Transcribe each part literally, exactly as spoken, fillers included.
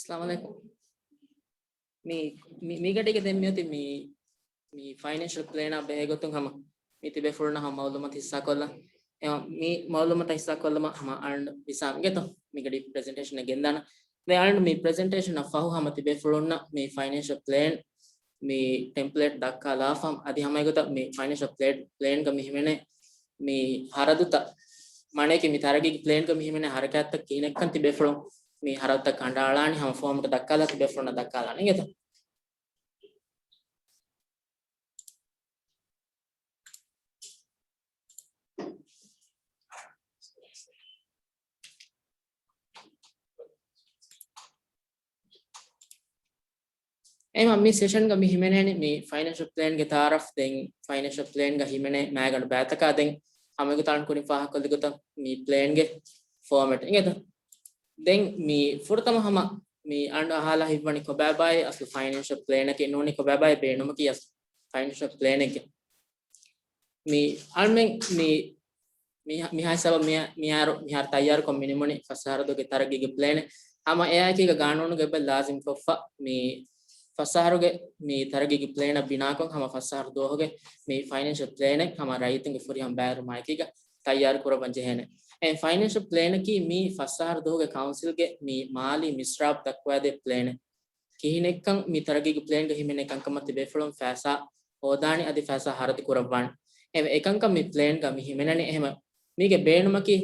އައްސަލާމު ޢަލައިކުމް. މި، މި، މިގަޑީގަ ދެން މިއޮތީ މި، މި ފައިނޭންޝަލް ޕްލޭނާ ބެހޭ ގޮތުން ހަމަ މި ތިބޭފުޅުންނަށް ހަމަ މައުލޫމާތު ހިއްސާކޮށްލަން. އެ، މި މައުލޫމާތު ހިއްސާކޮށްލުމަށް ހަމަ އަޅުން ވިސާ މިގެތޯ މިގަޑީ ޕްރެޒެންޓޭޝަނެއް ގެންދާނަ. ދެން އަޅުން މި ޕްރެޒެންޓޭޝަނަށް ފަހު ހަމަ ތިބޭފުޅުންނަށް މި ފައިނޭންޝަލް ޕްލޭން މި ޓެމްޕްލޭޓް ދައްކާލާފަ. އަދި ހަމައެގޮތަށް މި ފައިނޭންޝަލް ޕްލޭން، ޕްލޭންގަ މި ހިމެނޭ މި ހަރަދުތައް، މާނައަކީ މި ތަރައްގީގެ ޕްލޭންގަ މި ހިމެނޭ ހަރަކާތްތައް ކިހިނެއްކަން ތިބޭފުޅުން މި ހަރަދުތައް ކަނޑައަޅާނީ ހަމަ ފޯމަކަށް ދައްކާލާ ތިބޭފުޅުންނަށް ދައްކާލާނެ އިނގޭތަ؟ އެހެން މި ސެޝަންގަ މި ހިމެނޭނީ މި ފައިނޭންޝަލް ޕްލޭންގެ ތައާރަފް. ދެން ފައިނޭންޝަލް ޕްލޭންގަ ހިމެނޭ މައިގަނޑު ބައިތަކާ ދެން ހަމައެގޮތަށް އަޅުން ކުރިން ފާހަގަކޮށްލި ގޮތަށް މި ޕްލޭންގެ ފޯމެޓް އިނގޭތަ؟ ދެން މި ފުރަތަމަ ހަމަ މި އަޅުން އަހާލާ ހިތްވަނީ ކޮބާބާއޭ އަސްލު ފައިނޭންޝަލް ޕްލޭނަކީ ނޫނީ ކޮބާބާއޭ ބޭނުމަކީ އަސްލު ފައިނޭންޝަލް ޕްލޭނެއްގެ. މި އަޅުމެން މި، މި، މިހާ ހިސާބަށް މި، މިހާރު، މިހާރު ތައްޔާރުކޮށް މި ނިމުނީ ފަސް އަހަރު ދުވަހުގެ ތަރައްގީގެ ޕްލޭނެއް. ހަމަ އެއާއެކީގަ ގާނޫނުގަ އެބަ ލާޒިމް ކޮށްފަ މި ފަސް އަހަރުގެ މި ތަރައްގީގެ ޕްލޭނަށް ބިނާކޮށް ހަމަ ފަސް އަހަރު ދުވަހުގެ މި ފައިނޭންޝަލް ޕްލޭނެއް ހަމަ ރައްޔިތުންގެ ފުރިހަމަ ބައިވެރިވުމާއެކީގަ ތައްޔާރު ކުރައްވަން ޖެހޭނެ. އެ ފައިނޭންޝަލް ޕްލޭނަކީ މި ފަސް އަހަރު ދުވަހުގެ ކައުންސިލްގެ މި މާލީ މިސްރާބު ދައްކަވާދޭ ޕްލޭނެއް. ކިހިނެއްކަން މި ތަރައްގީގެ ޕްލޭންގަ ހިމެނޭ ކަންކަމަށް ތިބޭފުޅުން ފައިސާ ހޯދާނީ އަދި ފައިސާ ހަރަދު ކުރައްވާނީ. އެ، އެކަންކަން މި ޕްލޭންގަ މި ހިމެނެނީ. އެހެން މީގެ ބޭނުމަކީ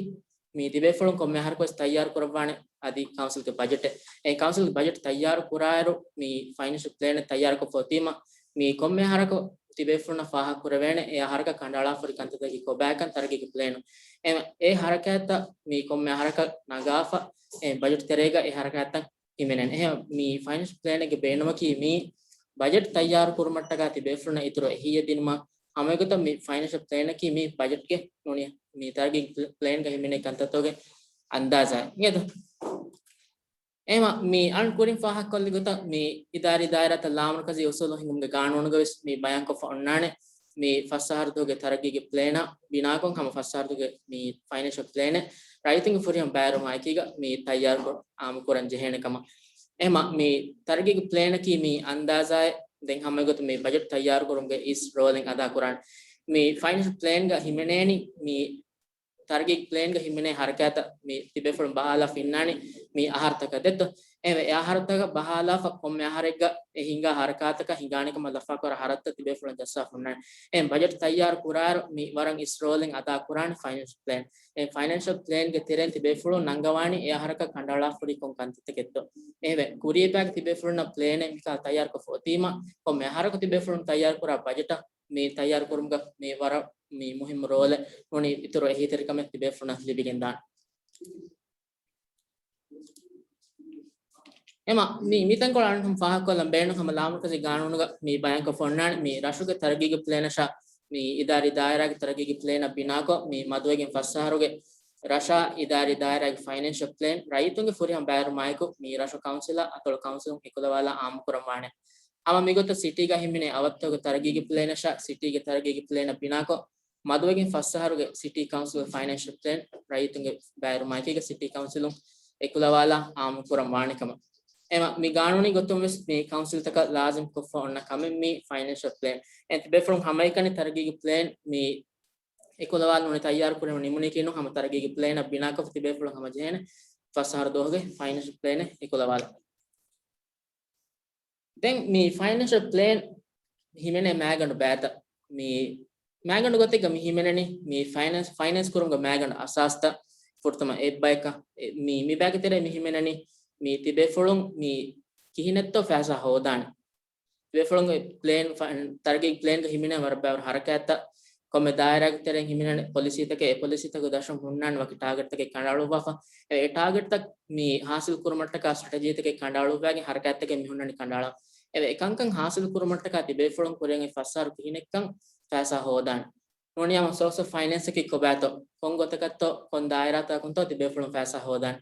މި ތިބޭފުޅުން ކޮންމެ އަހަރަކުވެސް ތައްޔާރު ކުރައްވާނެ އަދި ކައުންސިލްގެ ބަޖެޓެއް. އެ ކައުންސިލްގެ ބަޖެޓް ތައްޔާރު ކުރާއިރު މި ފައިނޭންޝަލް ޕްލޭނެއް ތައްޔާރުކޮށްފަ އޮތީމަ، މި ކޮންމެ އަހަރަކު ތިބޭފުޅުންނަށް ފާހަގަ ކުރެވޭނެ އެ އަހަރަކަށް ކަނޑައަޅާފަ ހުރި ކަންތައްތަކަކީ ކޮބާކަން ތަރައްގީގެ ޕްލޭނު. އެ، އެ ހަރަކާތްތައް މި ކޮންމެ އަހަރަކަށް ނަގާފަ، އެ ބަޖެޓް ތެރޭގަ އެ ހަރަކާތްތައް ހިމެނެން. އެހެން މި ފައިނޭންޝަލް ޕްލޭނެއްގެ ބޭނުމަކީ މި ބަޖެޓް ތައްޔާރު ކުރުމަށްޓަކާ ތިބޭފުޅުންނަށް އިތުރު އެހީއެއް ދިނުމަށް. ހަމައެގޮތަށް މި ފައިނޭންޝަލް ޕްލޭނަކީ މި ބަޖެޓްގެ ނޫނީ މި ތަރައްގީ ޕްލޭންގަ ހިމެނޭ ކަންތައްތަކުގެ އަންދާޒާ އިނގޭތަ؟ އެހެން މި އަޅުން ކުރިން ފާހަގަކޮށްލި ގޮތަށް މި އިދާރީ ދާއިރާތައް ލާމަރުކަޒީ އުސޫލު ހިންގުމުގެ ގާނޫނުގަވެސް މި ބަޔާންކޮށްފަ އޮންނާނެ. މި ފަސް އަހަރު ދުވަހުގެ ތަރައްގީގެ ޕްލޭނާ ބިނާކޮށް ހަމަ ފަސް އަހަރު ދުވަހުގެ މި ފައިނޭންޝަލް ޕްލޭނެއް ރައްޔިތުންގެ ފުރިހަމަ ބައިވެރިވުމާއެކީގަ މި ތައްޔާރުކޮށް އާއްމުކުރަން ޖެހޭނެ ކަމަށް. އެހެން މި ތަރައްގީގެ ޕްލޭނަކީ މި އަންދާޒާއެއް. ދެން ހަމައެގޮތުން މި ބަޖެޓް ތައްޔާރުކުރުމުގެ އިސް ރޯލެއް އަދާކުރާނެ. މި ފައިނޭންޝަލް ޕްލޭންގަ ހިމެނޭނީ މި ތަރައްގީ ޕްލޭންގަ ހިމެނޭ ހަރަކާތަށް މި ތިބޭފުޅުން ބަހާލާފަ އިންނާނީ މި އަހަރުތަކަށް ދެއްތޯ؟ އެ އަހަރުތަކަށް ބަހާލާފަ ކޮންމެ އަހަރެއްގަ އެ ހިނގާ ހަރަކާތަކަށް ހިނގާނެ ކަމަށް ލަފާކުރާ ހަރަދުތައް ތިބޭފުޅުން ޖައްސާފަ ހުންނާނެ. އެ ބަޖެޓް ތައްޔާރު ކުރާއިރު މި ވަރަށް އިސް ރޯލެއް އަދާ ކުރާނެ ފައިނޭންޝަލް ޕްލޭން. އެ ފައިނޭންޝަލް ޕްލޭންގެ ތެރެއިން ތިބޭފުޅުން ނަންގަވާނީ އެ އަހަރަކަށް ކަނޑައަޅާފަ ހުރި ކޮން ކަންތައްތަކެއްތޯ. އެހެންވެ ކުރީ އެއްބަޔަކު ތިބޭފުޅުންނަށް ޕްލޭނެއް މިކަހަލަ ތައްޔާރުކޮށްފަ އޮތީމަ، ކޮންމެ އަހަރަކު ތިބޭފުޅުން ތައްޔާރުކުރާ ބަޖެޓަށް މި ތައްޔާރުކުރުމުގަ މި ވަރަށް މި މުހިއްމު ރޯލެއް ނޫނީ އިތުރު އެހީތެރިކަމެއް ތިބޭފުޅުންނަށް ލިބިގެންދާނެ. އެހެން މި، މިތަންކޮޅު އަޅުން ފާހަގަކޮށްލަން ބޭނުން ހަމަ ލާމަރުކަޒީ ގާނޫނުގަ މި ބަޔާންކޮށްފަ އޮންނާނެ މި ރަށުގެ ތަރައްގީގެ ޕްލޭނަށާ މި އިދާރީ ދާއިރާގެ ތަރައްގީގެ ޕްލޭނަށް ބިނާކޮށް މި މަދުވެގެން ފަސް އަހަރުގެ ރަށާ އިދާރީ ދާއިރާގެ ފައިނޭންޝަލް ޕްލޭން ރައްޔިތުންގެ ފުރިހަމަ ބައިވެރިވުމާއެކު މި ރަށު ކައުންސިލާ އަތޮޅު ކައުންސިލުން އެކުލަވާލާ އާއްމުކުރަންވާނެ. ހަމަ މިގޮތަށް ސިޓީގަ ހިމެނޭ އަވަށްތަކުގެ ތަރައްގީގެ ޕްލޭނަށާ ސިޓީގެ ތަރައްގީގެ ޕްލޭނަށް ބިނާކޮށް، މަދުވެގެން ފަސް އަހަރުގެ ސިޓީ ކައުންސިލް ފައިނޭންޝަލް ޕްލޭން ރައްޔިތުންގެ ބައިވެރިވުމާއެކީގަ ސިޓީ ކައުންސިލުން އެކުލަވާލާ އާއްމުކުރަން ވާނެ ކަމަށް. އެހެން މި ގާނޫނީ ގޮތުން ވެސް މި ކައުންސިލްތަކަށް ލާޒިމް ކޮށްފަ އޮންނަ ކަމެއް މި ފައިނޭންޝަލް ޕްލޭން. އެ ތިބޭފުޅުން ހަމައެކަނި ތަރައްގީގެ ޕްލޭން މި އެކުލަވާލާ ނޫނީ ތައްޔާރު ކުރެވުނު ނިމުނީކީ ނޫން ހަމަ ތަރައްގީގެ ޕްލޭނަށް ބިނާކޮށް ތިބޭފުޅުން ހަމަ ޖެހޭނެ ފަސް އަހަރު ދުވަހުގެ ފައިނޭންޝަލް ޕްލޭނެއް އެކުލަވާލާ. ދެން މި ފައިނޭންޝަލް ޕްލޭން ހިމެނޭ މައިގަނޑު ބައިތައް. މި މައިގަނޑު ގޮތެއްގަ މި ހިމެނެނީ މި ފައިނޭންސް، ފައިނޭންސް ކުރުމުގެ މައިގަނޑު އަސާސްތައް ފުރަތަމަ އެއްބަޔަކަށް. އެ، މި، މި ބައިގެ ތެރޭ މި ހިމެނެނީ މި ތިބޭފުޅުން މި ކިހިނެއްތޯ ފައިސާ ހޯދާނެ. ތިބޭފުޅުން ޕްލޭން، ފަ-، ތަރައްގީ ޕްލޭންގަ ހިމެނޭ ވަރަށް ބައިވަރު ހަރަކާތްތައް ކޮންމެ ދާއިރާގެ ތެރެއިން ހިމެނޭ ޕޮލިސީތަކެއް، އެ ޕޮލިސީތަކުގެ ދަށުން ހުންނާނެ ވަކި ޓާގެޓްތަކެއް ކަނޑައަޅުއްވާފަ. އެ، އެ ޓާގެޓްތައް މި ހާސިލް ކުރުމަށްޓަކާ ސްޓްރެޓެޖީތަކެއް ކަނޑައަޅުއްވާގެން ހަރަކާތްތަކެއް މި ހުންނަނީ ކަނޑައަޅާ. އެ، އެކަންކަން ހާސިލް ކުރުމަށްޓަކާ ތިބޭފުޅުން ކުރިއަށް އޮތް ފަސް އަހަރު ކިހިނެއްކަން ފައިސާ ހޯދާނެ. ނޫނީ ހަމަ ސޯސް އޮފް ފައިނޭންސަކީ ކޮބާތޯ؟ ކޮން ގޮތަކަށްތޯ؟ ކޮން ދާއިރާތަކުންތޯ ތިބޭފުޅުން ފައިސާ ހޯދާނެ؟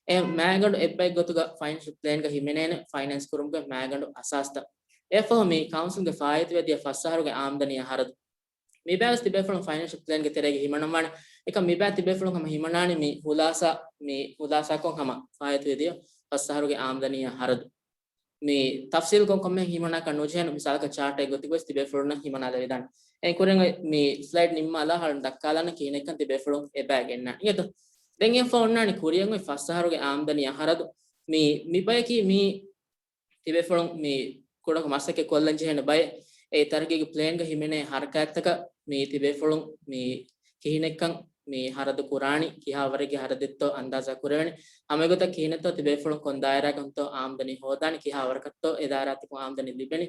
އެ މައިގަނޑު އެއްބައެއް ގޮތުގަ ފައިނޭންޝަލް ޕްލޭންގަ ހިމެނޭނެ ފައިނޭންސް ކުރުމުގެ މައިގަނޑު އަސާސްތައް. އެއަށްފަހު މި ކައުންސިލްގެ ފާއިތުވެދިޔަ ފަސް އަހަރުގެ އާމްދަނީ އަހަރަދު. މިބާވެސް ތިބޭފުޅުން ފައިނޭންޝަލް ޕްލޭންގެ ތެރޭގަ ހިމަނަންވާނެ. އެކަމް މިބާ ތިބޭފުޅުން ހަމަ ހިމަނާނީ މި ހުލާސާ، މި ހުލާސާކޮށް ހަމަ ފާއިތުވެދިޔަ ފަސް އަހަރުގެ އާމްދަނީ އަހަރަދު. މި ތަފްސީލްކޮށް ކޮންމެހެން ހިމަނާކަށް ނުޖެހޭނެ، މިސާލަކަށް ޗާޓެއް ގޮތެއް ވެސް ތިބޭފުޅުންނަށް ހިމަނާލެވިދާނެ. އެ ކުރިން މި ސްލައިޑް ނިންމާލާ ހަޅުން ދައްކާލާނެ ކިހިނެއްކަން ތިބޭފުޅުން އެބައި ގެންނާނެ. އިނގޭތޯ؟ ދެން އެއަށްފަހު އޮންނާނެ ކުރިއަށް އޮތް ފަސް އަހަރުގެ އާމްދަނީ އަހަރަދު. މި، މި ބަޔަކީ މި ތިބޭފުޅުން މި ކުޑަކޮށް މަސައްކަތް ކޮށްލަން ޖެހޭނެ ބައެއް. އެ ތަރައްގީގެ ޕްލޭންގަ ހިމެނޭ ހަރަކާތްތަކަށް މި ތިބޭފުޅުން މި ކިހިނެއްކަން މި ހަރަދު ކުރާނީ، ކިހާ ވަރެއްގެ ހަރަދެއްތޯ އަންދާޒާ ކުރެވޭނެ. ހަމައެގޮތަށް ކިހިނެއްތޯ ތިބޭފުޅުން ކޮން ދާއިރާގަ ހުންތޯ އާމްދަނީ ހޯދާނީ، ކިހާ ވަރަކަށްތޯ އެ ދާއިރާތަކުން އާމްދަނީ ލިބެނީ،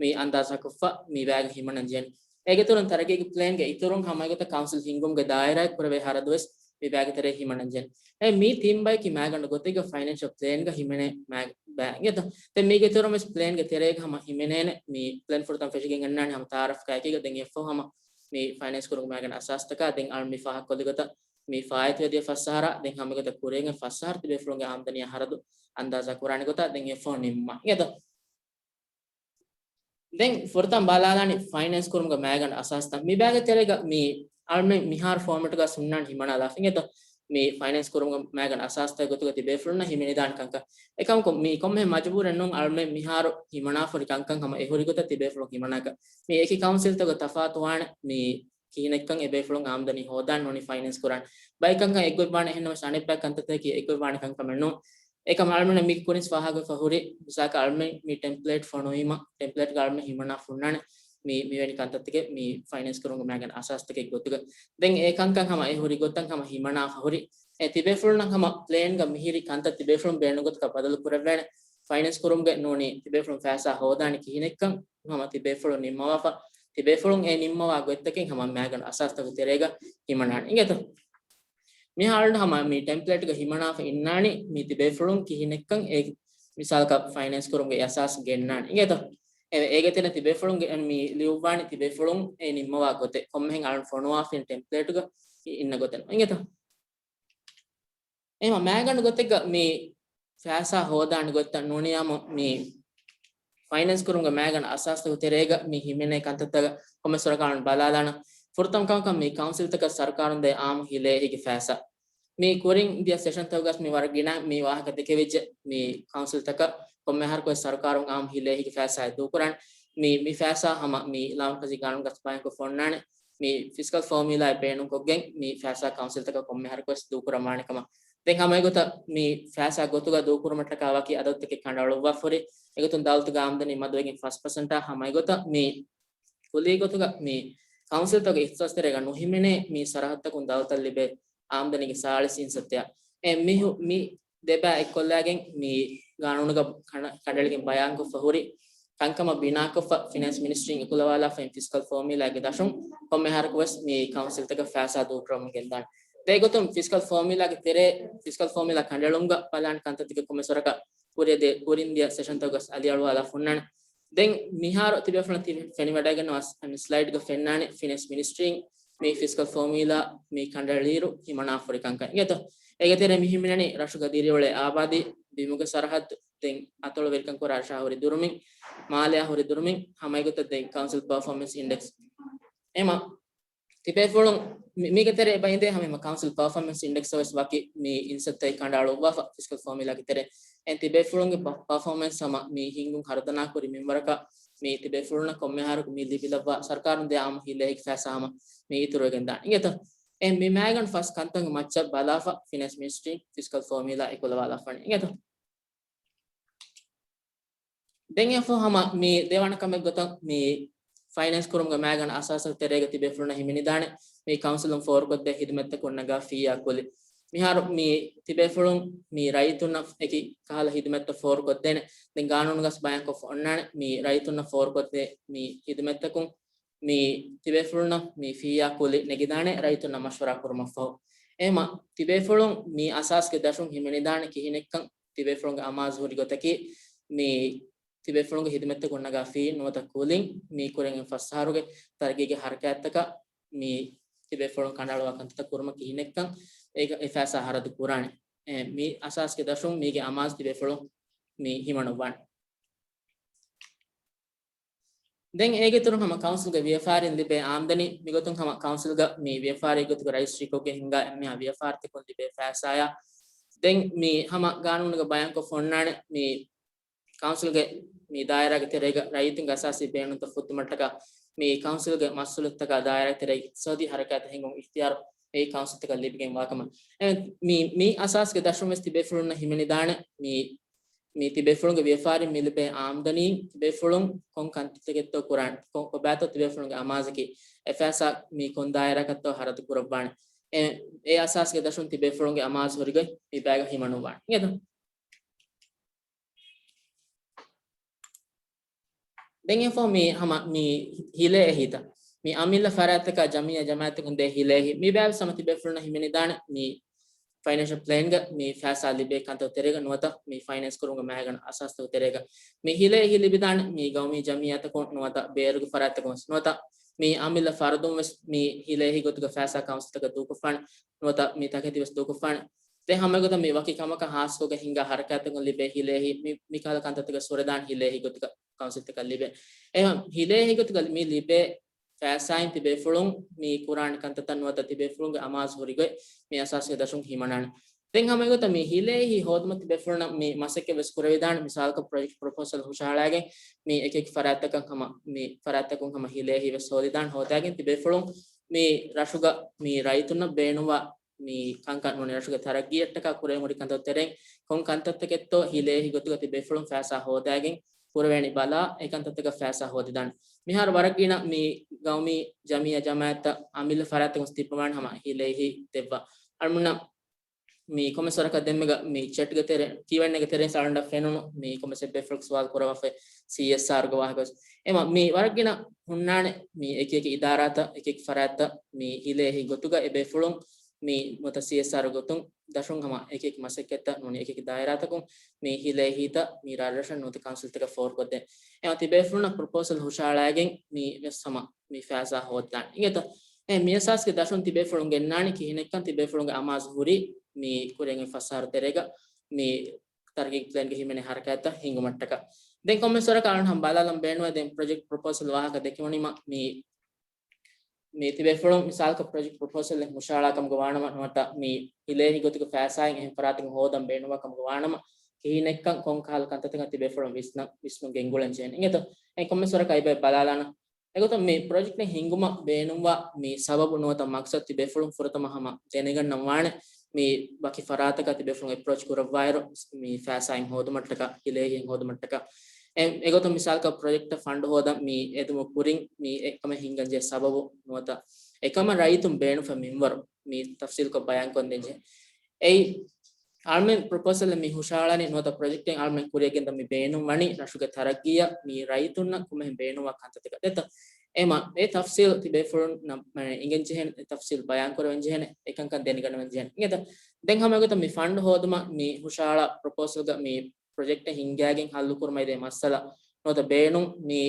މި އަންދާޒާކޮށްފަ މި ބައިގަ ހިމަނަން ޖެހޭނެ. އޭގެ އިތުރުން ތަރައްގީގެ ޕްލޭންގެ އިތުރުން ހަމައެގޮތަށް ކައުންސިލް ހިންގުމުގެ ދާއިރާއަށް ކުރެވޭ ހަރަދު ވެސް މި ބައިގެ ތެރޭ ހިމަނަން ޖެހޭނެ. އެ މި ތިން ބަޔަކީ މައިގަނޑު ގޮތެއްގަ ފައިނޭންޝަލް ޕްލޭންގަ ހިމެނޭ މައި ބައި. އިނގޭތޯ؟ ދެން މީގެ އިތުރުން ވެސް ޕްލޭންގެ ތެރޭގަ ހަމަ ހިމެނޭނެ. މި ޕްލޭން ފުރަތަމަ ފެށިގެން އަންނާނެ ހަމަ ތައާރަފްގައި އެކީގަ. ދެން އެއަށްފަހު ހަމަ މި ފައިނޭންސް ކުރުމުގެ މައިގަނޑު އަސާސްތަކާ ދެން އަޅު މި ފާހަގަކޮށްލި ގޮތަށް މި ފާއިތުވެދިޔަ ފަސް އަހަރާ ދެން ހަމައެގޮތަށް ކުރިއަށް އޮތް ފަސް އަހަރު ތިބޭފުޅުންގެ އާމްދަނީ އަހަރަދު އަންދާޒާ ކުރާނެ ގޮތާ ދެން އެއަށްފަހު ނިންމާ. އިނގޭތޯ؟ ދެން ފުރަތަމަ ބަލާލާނީ ފައިނޭންސް ކުރުމުގެ މައިގަނޑު އަސާސްތައް. މި ބައިގެ ތެރޭގަ މި އަޅުމެން މިހާރު ފޯމެޓްގަ ހުންނާނެ ހިމަނާލާފަ. އިނގޭތޯ؟ މި ފައިނޭންސް ކުރުމުގެ މައިގަނޑު އަސާސްތައް ގޮތުގަ ތިބޭފުޅުންނަށް ހިމެނިދާނެ ކަންކަން. އެކަމަކު މި ކޮންމެހެން މަޖުބޫރެއް ނޫން އަޅުމެން މިހާރު ހިމަނާފަހުރި ކަންކަން ހަމަ އެހުރި ގޮތަށް ތިބޭފުޅުން ހިމަނާކަށް. މި އެކި ކައުންސިލްތަކުގަ ތަފާތުވާނެ މި ކިހިނެއްކަން އެބޭފުޅުން އާމްދަނީ ހޯދާން ނޫނީ ފައިނޭންސް ކުރާން. ބައެއް ކަންކަން އެއްގޮތްވާނެ، އެހެންނަމަވެސް އަނެއްބައި ކަންތައްތަކަކީ އެއްގޮތްވާނެ ކަންކަމެއް ނޫން. އެކަމް އަޅުމެން މި ކުރިން ފާހަގަ ފަހުރި މިސާލަކަށް އަޅުމެން މި ޓެމްޕްލޭޓް ފޮނުވީމަ، ޓެމްޕްލޭޓްގަ އަޅުމެން ހިމަނާ ފުންނާނެ މި، މިވެނި ކަންތައްތަކެއް މި ފައިނޭންސް ކުރުމުގެ މައިގަނޑު އަސާސްތަކެއް ގޮތުގަ. ދެން އެ ކަންކަން ހަމަ އެ ހުރި ގޮތަށް ހަމަ ހިމަނާ ފަހުރި. އެ ތިބޭފުޅުންނަށް ހަމަ ޕްލޭންގަ މިހިރި ކަންތައް ތިބޭފުޅުން ބޭނުން ގޮތަކަށް ބަދަލު ކުރެވޭނެ. ފައިނޭންސް ކުރުމުގެ ނޫނީ ތިބޭފުޅުން ފައިސާ ހޯދާނެ ކިހިނެއްކަން ހަމަ ތިބޭފުޅުން ނިންމަވާފަ، ތިބޭފުޅުން އެ ނިންމަވާ ގޮތްތަކެއް ހަމަ މައިގަނޑު އަސާސްތަކުގެ ތެރޭގަ ހިމަނާނެ. އިނގޭތޯ؟ މިހާރު ހަމަ މި ޓެމްޕްލޭޓްގަ ހިމަނާފަ އިންނާނީ މި ތިބޭފުޅުން ކިހިނެއްކަން އެ މިސާލަކަށް ފައިނޭންސް ކުރުމުގެ އަސާސް ގެންނާނެ. އިނގޭތޯ؟ އެ، އޭގެ ތެރޭ ތިބޭފުޅުންގެ މި ލިޔުއްވާނެ ތިބޭފުޅުން އެ ނިންމަވާ ގޮތެއް ކޮންމެހެން އަޅުން ފޮނުވާފިން ޓެމްޕްލޭޓުގަ އިންނަ ގޮތެއް. އިނގޭތޯ؟ އެހެން މައިގަނޑު ގޮތެއްގަ މި ފައިސާ ހޯދާނެ ގޮތްތައް ނޫނިޔާމު މި ފައިނޭންސް ކުރުމުގެ މައިގަނޑު އަސާސްތަކު ތެރޭގަ މި ހިމެނޭ ކަންތައްތަކަށް ކޮންމެ ސޮރަކާރުން ބަލާލާނަ. ފުރަތަމަ ކަމަކަށް މި ކައުންސިލްތަކަށް ސަރުކާރުން ދޭ އާއްމު ހިލޭ އެހީގެ ފައިސާ. މި ކުރިން ދިޔަ ސެޝަންތަކުގަސް މި ވަރަށް ގިނަ މި ވާހަކަ ދެކެވިއްޖެ. މި ކައުންސިލްތަކަށް ކޮންމެ އަހަރަކުވެސް ސަރުކާރުން އާއްމު ހިލޭ އެހީގެ ފައިސާއެއް ދޫކުރާނެ. މި، މި ފައިސާ ހަމަ މި ލާމަރުކަޒީ ގާނޫނުގަސް ބަޔާންކޮށް ފޮންނާނެ. މި ފިސްކަލް ފޯމިއުލާއެއް ބޭނުންކޮށްގެން މި ފައިސާ ކައުންސިލްތަކަށް ކޮންމެ އަހަރަކުވެސް ދޫކުރަން ވާނެ ކަމަށް. ދެން ހަމަ އެގޮތަށް މި ފައިސާ ގޮތުގަ ދޫކުރުމަށްޓަކާ ވަކި އަދަދުތަކެއް ކަނޑައަޅުއްވާފަހުރި. އެގޮތުން ދައުލަތުގެ އާމްދަނީ މަދުވެގެން ފަސް ޕަސެންޓާ ހަމަ އެގޮތަށް މި ކުލީ ގޮތުގަ މި ކައުންސިލްތަކުގެ އިހްތިސާސް ތެރޭގަ ނުހިމެނޭ މި ސަރަހައްދުތަކުން ދައުލަތަށް ލިބޭ އާމްދަނީގެ ސާޅީސް އިންސައްތައަށް. އެ މި ހު-، މި ދެބައި އެއްކޮށްލައިގެން މި ގާނޫނުގަ ކަނޑ-، ކަނޑައެޅިގެން ބަޔާންކޮށްފަ ހުރި ކަންކަމަށް ބިނާކޮށްފަ ފިނޭންސް މިނިސްޓްރީން އެކުލަވާލާފައި ފިސްކަލް ފޯމިއުލާގެ ދަށުން ކޮންމެ އަހަރަކުވެސް މި ކައުންސިލްތަކަށް ފައިސާ ދޫކުރަމުން ގެންދާނެ. ދެގޮތުން ފިސްކަލް ފޯމިއުލާގެ ތެރޭ، ފިސްކަލް ފޯމިއުލާ ކަނޑައެޅުމުގަ ބަލާނެ ކަންތައްތަކެއް ކޮންމެ ސޮރަކަށް ކުރިއަށް ދޭ ކުރިން ދިޔަ ސެޝަންތަކުގަސް އަލިއަޅުވާލާ ފުންނާނެ. ދެން މިހާރު ތިބޭފުޅުން ތި-، ފެނިވަޑައިގަންނަވާ ސް-، މި ސްލައިޑްގަ ފެންނާނެ ފިނޭންސް މިނިސްޓްރީން މި ފިސްކަލް ފޯމިއުލާ މި ކަނޑައެޅިއިރު ހިމަނާފަހުރި ކަންކަން. އިނގޭތޯ؟ އޭގެ ތެރޭ މި ހިމެނެނީ ރަށުގަ ދިރިއުޅޭ އާބާދީ، ބިމުގެ ސަރަހައްދު، ދެން އަތޮޅު ވެރިކަން ކުރާ ރަށާ ހުރި ދުރުމިން، މާލެއާ ހުރި ދުރުމިން، ހަމަ އެގޮތަށް ދެން ކައުންސިލް ޕަރފޯމެންސް އިންޑެކްސް. އެމަ ތިބޭފުޅުން މި-، މީގެ ތެރޭ އެބަ އިނދޭ ހަމަ ކައުންސިލް ޕަރފޯމެންސް އިންޑެކްސް ވެސް ވަކި މި އިންސައްތައި ކަނޑައަޅުއްވާފަ ފިސްކަލް ފޯމިއުލާގެ ތެރޭ. އެ ތިބޭފުޅުންގެ ޕަ-، ޕަރފޯމެންސް ހަމަ މި ހިންގުން ހަރުދަނާކުރި މިންވަރަކަށް މި ތިބޭފުޅުންނަށް ކޮންމެ އަހަރަކު މި ލިބިލައްވާ ސަރުކާރުން ދޭ އާއްމު ހިލޭ އެހީގެ ފައިސާ ހަމަ މި އިތުރުވެގެން ދާނެ. އިނގޭތޯ؟ އެ މި މައިގަނޑު ފަސް ކަންތައް މައްޗަށް ބަލާފަ ފިނޭންސް މިނިސްޓްރީން ފިސްކަލް ފޯމިއުލާ އެކުލަވާލާފަނީ. އިނގޭތޯ؟ ދެން އެފަހު ހަމަ މި ދެވަނަ ކަމެއް ގޮތަށް މި ފައިނޭންސް ކުރުމުގެ މައިގަނޑު އަސާސްތަކުގެ ތެރޭގަ ތިބޭފުޅުންނަށް ހިމެނިދާނެ މި ކައުންސިލުން ފޯރުކޮށްދޭ ހިދުމަތްތަކުން ނަގާ ފީއާ ކުލި. މިހާރު މި ތިބޭފުޅުން މި ރައްޔިތުންނަށް އެކި ކަހަލަ ހިދުމަތްތައް ފޯރުކޮށްދޭނެ. ދެން ގާނޫނުގަސް ބަޔާންކޮށް އޮންނާނެ މި ރައްޔިތުންނަށް ފޯރުކޮށްދޭ މި ހިދުމަތްތަކުން މި ތިބޭފުޅުންނަށް މި ފީއާ ކުލި ނެގިދާނެ ރައްޔިތުންނަށް މަޝްވަރާ ކުރުމަށްފަހު. އެހެމަ ތިބޭފުޅުން މި އަސާސްގެ ދަށުން ހިމެނިދާނެ ކިހިނެއްކަން ތިބޭފުޅުންގެ އަމާޒު ހުރި ގޮތަކީ، މި ތިބޭފުޅުންގެ ހިދުމަތްތަކުން ނަގާ ފީ ނުވަތަ ކުލިން މި ކުރިން ފަސް އަހަރުގެ ތަރައްގީގެ ހަރަކާތްތަކަށް މި ތިބޭފުޅުން ކަނޑައަޅުވާ ކަންތައްތައް ކުރުމަށް ކިހިނެއްކަން އޭގެ އެ ފައިސާ ހަރަދު ކުރާނެ. އެ، މި އަސާސްގެ ދަށުން މީގެ އަމާޒު ތިބޭފުޅުން މި ހިމަނުއްވާނެ. ދެން އޭގެ އިތުރުން ހަމަ ކައުންސިލްގެ ވިޔަފާރިން ލިބޭ އާމްދަނީ މިގޮތުން ހަމަ ކައުންސިލްގަ މި ވިޔަފާރީ ގޮތުގަ ރަޖިސްޓްރީކޮށްގެން ހިނގާ އެންމެހާ ވިޔަފާރިތަކުން ލިބޭ ފައިސާއާ ދެން މި ހަމަ ގާނޫނުގަ ބަޔާންކޮށް އޮންނާނެ މި ކައުންސިލްގެ މި ދާއިރާގެ ތެރޭގަ ރައްޔިތުންގެ އަސާސީ ބޭނުންތައް ފުއްދުމަށްޓަކާ މި ކައުންސިލްގެ މަސްއޫލިއްތަކާ ދާއިރާގެ ތެރޭގެ އިޤްތިޞާދީ ހަރަކާތް ހިންގުން އިޚްތިޔާރު އެއީ ކައުންސިލްތަކަށް ލިބިގެން ވާކަމަށް. އެ، މި، މި އަސާސްގެ ދަށުން ވެސް ތިބޭފުޅުންނަށް ހިމެނިދާނެ މި، މި ތިބޭފުޅުންގެ ވިޔަފާރިން މި ލިބޭ އާމްދަނީ ތިބޭފުޅުން ކޮން ކަންތައްތަކެއްތޯ ކުރާން، ކޮ-، ކޮބާތޯ ތިބޭފުޅުންގެ އަމާޒަކީ އެ ފައިސާ މި ކޮން ދާއިރާއަކަށްތޯ ހަރަދު ކުރައްވާނެ. އެ، އެ އަސާސްގެ ދަށުން ތިބޭފުޅުންގެ އަމާޒު ހުރިގޮތް މި ބައިގަ ހިމަނުއްވާނެ. އިނގޭތޯ؟ ދެން އެފޯ މި ހަމަ މި ހިލޭ އެހީތައް. މި އަމިއްލަ ފަރާތްތަކާ ޖަމިއްޔާ ޖަމާއަތްތަކުން ދޭ ހިލޭ އެހީ. މި ބައިވެސް ހަމަ ތިބޭފުޅުންނަށް ހިމެނިދާނެ މި ފައިނޭންޝަލް ޕްލޭންގަ މި ފައިސާ ލިބޭ ކަންތައް ތެރޭގަ ނުވަތަ މި ފައިނޭންސް ކުރުމުގެ މައިގަނޑު އަސާސްތަކު ތެރޭގަ. މި ހިލޭ އެހީ ލިބިދާނެ މި ގައުމީ ޖަމިއްޔާތަކުން ނުވަތަ ބޭރުގެ ފަރާތްތަކުން ވެސް ނުވަތަ މި އަމިއްލަ ފަރުދުން ވެސް މި ހިލޭ އެހީ ގޮތުގަ ފައިސާ ކައުންސިލްތަކަށް ދޫކޮށްފާނެ ނުވަތަ މި ތަކެތި ވެސް ދޫކޮށްފާނެ. ދެން ހަމައެގޮތަށް މި ވަކި ކަމަކަށް ހާސްކޮށްގެން ހިނގާ ހަރަކާތްތަކުން ލިބޭ ހިލޭ އެހީ، މި، މިކަހަލަ ކަންތައްތަކަށް ސުރެދާން ހިލޭ އެހީ ގޮތުގަ ކައުންސިލްތަކަށް ލިބޭ. އެހެން ހިލޭ އެހީ ގޮތުގަ މި ލިބޭ ފައިސާއިން ތިބޭފުޅުން މި ކުރާނެ ކަންތައްތައް ނުވަތަ ތިބޭފުޅުންގެ އަމާޒު ހުރިގޮތް މި އަސާސްގެ ދަށުން ހިމަނާނެ. ދެން ހަމައެގޮތަށް މި ހިލޭ އެހީ ހޯދުމަށް ތިބޭފުޅުންނަށް މި މަސައްކަތް ވެސް ކުރެވިދާނެ. މިސާލަކަށް ޕްރޮޖެކްޓް ޕްރޮޕޯސަލް ހުށަހަޅައިގެން މި އެކިއެކި ފަރާތްތަކަށް ހަމަ މި ފަރާތްތަކުން ހަމަ ހިލޭ އެހީ ވެސް ހޯދިދާނެ. ހޯދައިގެން ތިބޭފުޅުން މި ރަށުގަ މި ރައްޔިތުންނަށް ބޭނުންވާ މި ކަންކަން ނޫނީ ރަށުގެ ތަރައްގީއަށްޓަކާ ކުރެވެން ހުރި ކަންތައް ތެރެއިން ކޮން ކަންތައްތަކެއްތޯ ހިލޭ އެހީ ގޮތުގަ ތިބޭފުޅުން ފައިސާ ހޯދައިގެން ކުރެވޭނީ ބަލާ އެ ކަންތައްތަކަށް ފައިސާ ހޯދިދާނެ. މިހާރު ވަރަށް ގިނަ މި ގައުމީ ޖަމިއްޔާ ޖަމާއަތްތައް އަމިއްލަ ފަރާތްތަކުން ތިއްބަވާނެ ހަމަ ހިލޭ އެހީ ދެއްވާ. އަޅުމުންނަށް މި ކޮމެންޓްސް ވަރަކަށް ދެންމެގަ މި ޗެޓްގެ ތެރެ، ކިޔު އެންޑް އޭގެ ތެރެއިން ސާޅަނޑަށް ފެނުނު މި ކޮމެންޓްސް އެއްބަޔަކު ސުވާލު ކުރަވާފައި ސީއެސްއާރުގެ ވާހަކަ ވެސް. އެމަ މި ވަރަށް ގިނަ ހުންނާނެ މި އެކިއެކި އިދާރާތައް އެކިއެކި ފަރާތްތައް މި ހިލޭ އެހީ ގޮތުގަ އެބޭފުޅުން މި ނުވަތަ ސީއެސްއާރު ގޮތުން ދަށުން ހަމަ އެކިއެކި މަސައްކަތްތައް ނޫނީ އެކިއެކި ދާއިރާތަކުން މި ހިލޭ އެހީތައް މި ރާއްޖެ ރަށަށް ނުވަތަ ކައުންސިލްތަކަށް ފޯރުކޮށްދޭ. އެމަ ތިބޭފުޅުންނަށް ޕްރޮޕޯސަލް ހުށަހަޅައިގެން މި ވެސް ހަމަ މި ފައިސާ ހޯދާނެ. އިނގޭތަ؟ އެ މި އަސާސްގެ ދަށުން ތިބޭފުޅުން ގެންނާނެ ކިހިނެއްކަން ތިބޭފުޅުންގެ އަމާޒު ހުރީ މި ކުރިއަށް އޮތް ފަސް އަހަރު ތެރޭގަ މި ތަރައްގީ ޕްލޭންގެ ހިމެނޭ ހަރަކާތްތައް ހިންގުމަށްޓަކާ. ދެން ކޮންމެސް ވަރަކަށް އަޅުން ހަމަ ބަލާލަން ބޭނުންވޭ ދެން ޕްރޮޖެކްޓް ޕްރޮޕޯސަލް ވާހަކަ ދެކެވުނީމަ މި، މި ތިބޭފުޅުން މިސާލަކަށް ޕްރޮޖެކްޓް ޕްރޮޕޯސަލް ހުށަހަޅާ ކަމުގަ ވާނަމަ ނުވަތަ މި ހިލޭ އެހީ ގޮތުގެ ފައިސާއިން އެހެން ފަރާތަކުން ހޯދަން ބޭނުންވާ ކަމުގަ ވާނަމަ ކިހިނެއްކަން ކޮން ކަހަލަ ކަންތައްތަކަށް ތިބޭފުޅުން ވިސްނަ، ވިސްނުން ގެންގުޅެން ޖެހޭނެ. އިނގޭތޯ؟ އެ ކޮންމެސް ވަރަކަށް އެބަ ބަލާލާނަ. އެގޮތަށް މި ޕްރޮޖެކްޓެއް ހިންގުމަށް ބޭނުންވާ މި ސަބަބު ނުވަތަ މަޤްޞަދު ތިބޭފުޅުން ފުރަތަމަ ހަމަ ދެނެގަންނަން ވާނެ މި ވަކި ފަރާތަކަށް ތިބޭފުޅުން އެޕްރޯޗް ކުރައްވާއިރު މި ފައިސާއިން ހޯދުމަށްޓަކާ، ހިލޭ އެހީ ހޯދުމަށްޓަކާ. އެ، އެގޮތަށް މިސާލަކަށް ޕްރޮޖެކްޓަށް ފަންޑު ހޯދަން މި އެދުމުގެ ކުރިން މި އެކަމެއް ހިންގަން ޖެހޭ ސަބަބު ނުވަތަ އެކަމަށް ރައްޔިތުން ބޭނުންފަ މިންވަރު މި ތަފްސީލްކޮށް ބަޔާންކޮށްދޭން ޖެހޭ. އެއީ، އަޅުމެން ޕްރޮޕޯސަލް މި ހުށަހަޅަނީ ނުވަތަ ޕްރޮޖެކްޓެއް އަޅުމެން ކުރިއަށް ގެންދަން މި ބޭނުން ވަނީ ރަށުގެ ތަރައްގީއަށް މި ރައްޔިތުންނަށް ކޮންމެހެން ބޭނުންވާ ކަންތައްތަކަށް ދެތޯ. އެމަ، އެ ތަފްސީލް ތިބޭފުޅުންނަށް އިނގެން ޖެހޭނެ، އެ ތަފްސީލް ބަޔާން ކުރެވެން ޖެހޭނެ، އެކަންކަން ދެނެގަނެވެން ޖެހޭނެ. އިނގޭތަ؟ ދެން ހަމަ އެގޮތަށް މި ފަންޑް ހޯދުމަށް މި ހުށަހަޅާ ޕްރޮޕޯސަލްގަ މި ޕްރޮޖެކްޓެއް ހިންގައިގެން ހައްލުކުރުމަށް އެދޭ މައްސަލަ ނުވަތަ ބޭނުން މި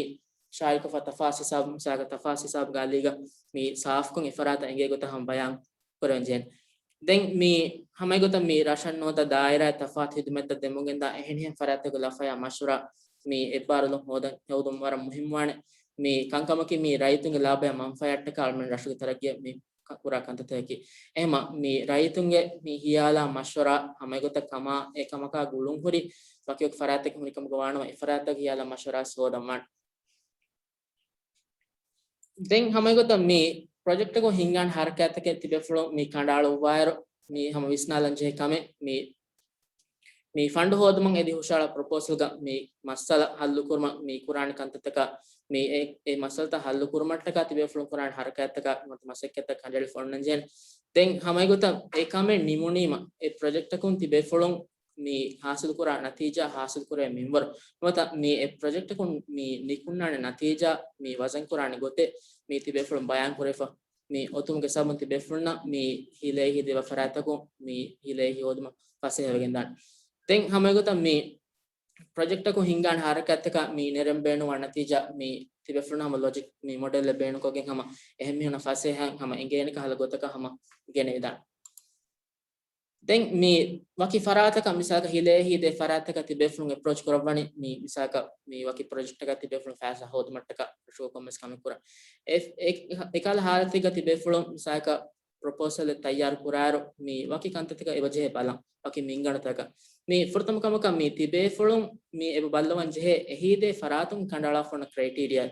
ޝާއިޢުކޮށްފަ ތަފާސް ހިސާބު، މިސާލަކަށް ތަފާސް ހިސާބުގެ އަލީގަ މި ސާފުކޮށް އެފަރާތަށް އެނގޭ ގޮތަށް ހަމަ ބަޔާން ކުރެވެން ޖެހޭނެ. ދެން މި ހަމައެގޮތަށް މި ރަށަށް ނުވަތަ ދާއިރާއަށް ތަފާތު ހިދުމަތްތައް ދެމުންގެންދާ އެހެނިހެން ފަރާތްތަކުގެ ލަފަޔާ މަޝްވަރާ މި އެއްބާރުލުން ހޯދަން ހެޔޮއްދުން ވަރަށް މުހިއްމުވާނެ. މި ކަންކަމަކީ މި ރައްޔިތުންގެ ލާބަޔާ މަންފާއަށްޓަކާ އަޅުމެން ރަށުގެ ތަރައްގީއަށް މި ކަ-، ކުރާ ކަންތައްތަކަކީ. އެހެމަ މި ރައްޔިތުންގެ މި ހިޔާލާ މަޝްވަރާ ހަމައެގޮތަށް ކަމާ އެ ކަމަކާ ގުޅުންހުރި ވަކިވަކި ފަރާތްތަކެއް ހުރިކަމުގަ ވާނަމަ އެ ފަރާތްތަކުގެ ހިޔާލާ މަޝްވަރާ ހޯދަން ވާނެ. ދެން ހަމައެގޮތަށް މި ޕްރޮޖެކްޓަކުން ހިންގާނެ ހަރަކާތްތަކެއް ތިބޭފުޅުން މި ކަނޑައަޅުއްވާއިރު، މި ހަމަ ވިސްނާލަން ޖެހޭ ކަމެއް، މި، މި ފަންޑު ހޯދުމަށް އެދި ހުށަހަޅާ ޕްރޮޕޯސަލްގަ މި މައްސަލަ ހައްލުކުރުމަށް މި ކުރާނެ ކަންތައްތަކާ، މި އެ، އެ މައްސަލަތައް ހައްލުކުރުމަށްޓަކާ ތިބޭފުޅުން ކުރާނެ ހަރަކާތްތަކާ ނުވަތަ މަސައްކަތްތައް ކަނޑައެޅިފަ އޮންނަން ޖެހޭނެ. ދެން ހަމައެގޮތަށް އެ ކަމެއް ނިމުނީމަ، އެ ޕްރޮޖެކްޓަކުން ތިބޭފުޅުން މި ހާސިލްކުރާ ނަތީޖާ ހާސިލްކުރޭ މިންވަރު ނުވަތަ މި އެ ޕްރޮޖެކްޓަކުން މި ނިކުންނާނެ ނަތީޖާ މި ވަޒަންކުރާނެ ގޮތެއް މި ތިބޭފުޅުން ބަޔާންކުރެފަ. މި އޮތުމުގެ ސަބަބުން ތިބޭފުޅުންނަށް މި ހިލޭ އެހީ ދެވާ ފަރާތްތަކުން މި ހިލޭ އެހީ ހޯދުމަށް ފަސޭހަވެގެންދާނެ. ދެން ހަމައެގޮތަށް މި ޕްރޮޖެކްޓަކުން ހިންގާނެ ހަރަކާތްތަކަށް މި ނެރެން ބޭނުންވާ ނަތީޖާ މި ތިބޭފުޅުން ހަމަ ލޮޖިކް މި މޮޑެލްއެއް ބޭނުންކޮށްގެން ހަމަ އެހެން މީހުންނަށް ފަސޭހައިން ހަމަ އެނގޭނެ ކަހަލަ ގޮތަކަށް ހަމަ ގެނެވިދާނެ. ދެން މި ވަކި ފަރާތަކަށް، މިސާލަކަށް ހިލޭ ހިތް ދޭ ފަރާތަކަށް ތިބޭފުޅުން އެޕްރޯޗް ކުރައްވަނީ، މި މިސާލަކަށް މި ވަކި ޕްރޮޖެކްޓަކަށް ތިބޭފުޅުން ފައިސާ ހޯދުމަށްޓަކަ ރަށުގަ ކޮންމެސް ކަމެއް ކުރަން. އެ، އެ، އެކަހަލަ ހާލަތެއްގަ ތިބޭފުޅުން މިސާލަކަށް ޕްރޮޕޯސަލް ތައްޔާރު ކުރާއިރު، މި ވަކި ކަންތައްތަކަށް އެބަ ޖެހޭ ބަލަން، ވަކި މިންގަނޑުތަކަށް. މި ފުރަތަމަ ކަމަކަށް މި ތިބޭފުޅުން މި އެބަ ބައްލަވަން ޖެހޭ އެހީދޭ ފަރާތުން ކަނޑައަޅާފަ އޮންނަ ކްރައިޓީރިއާ.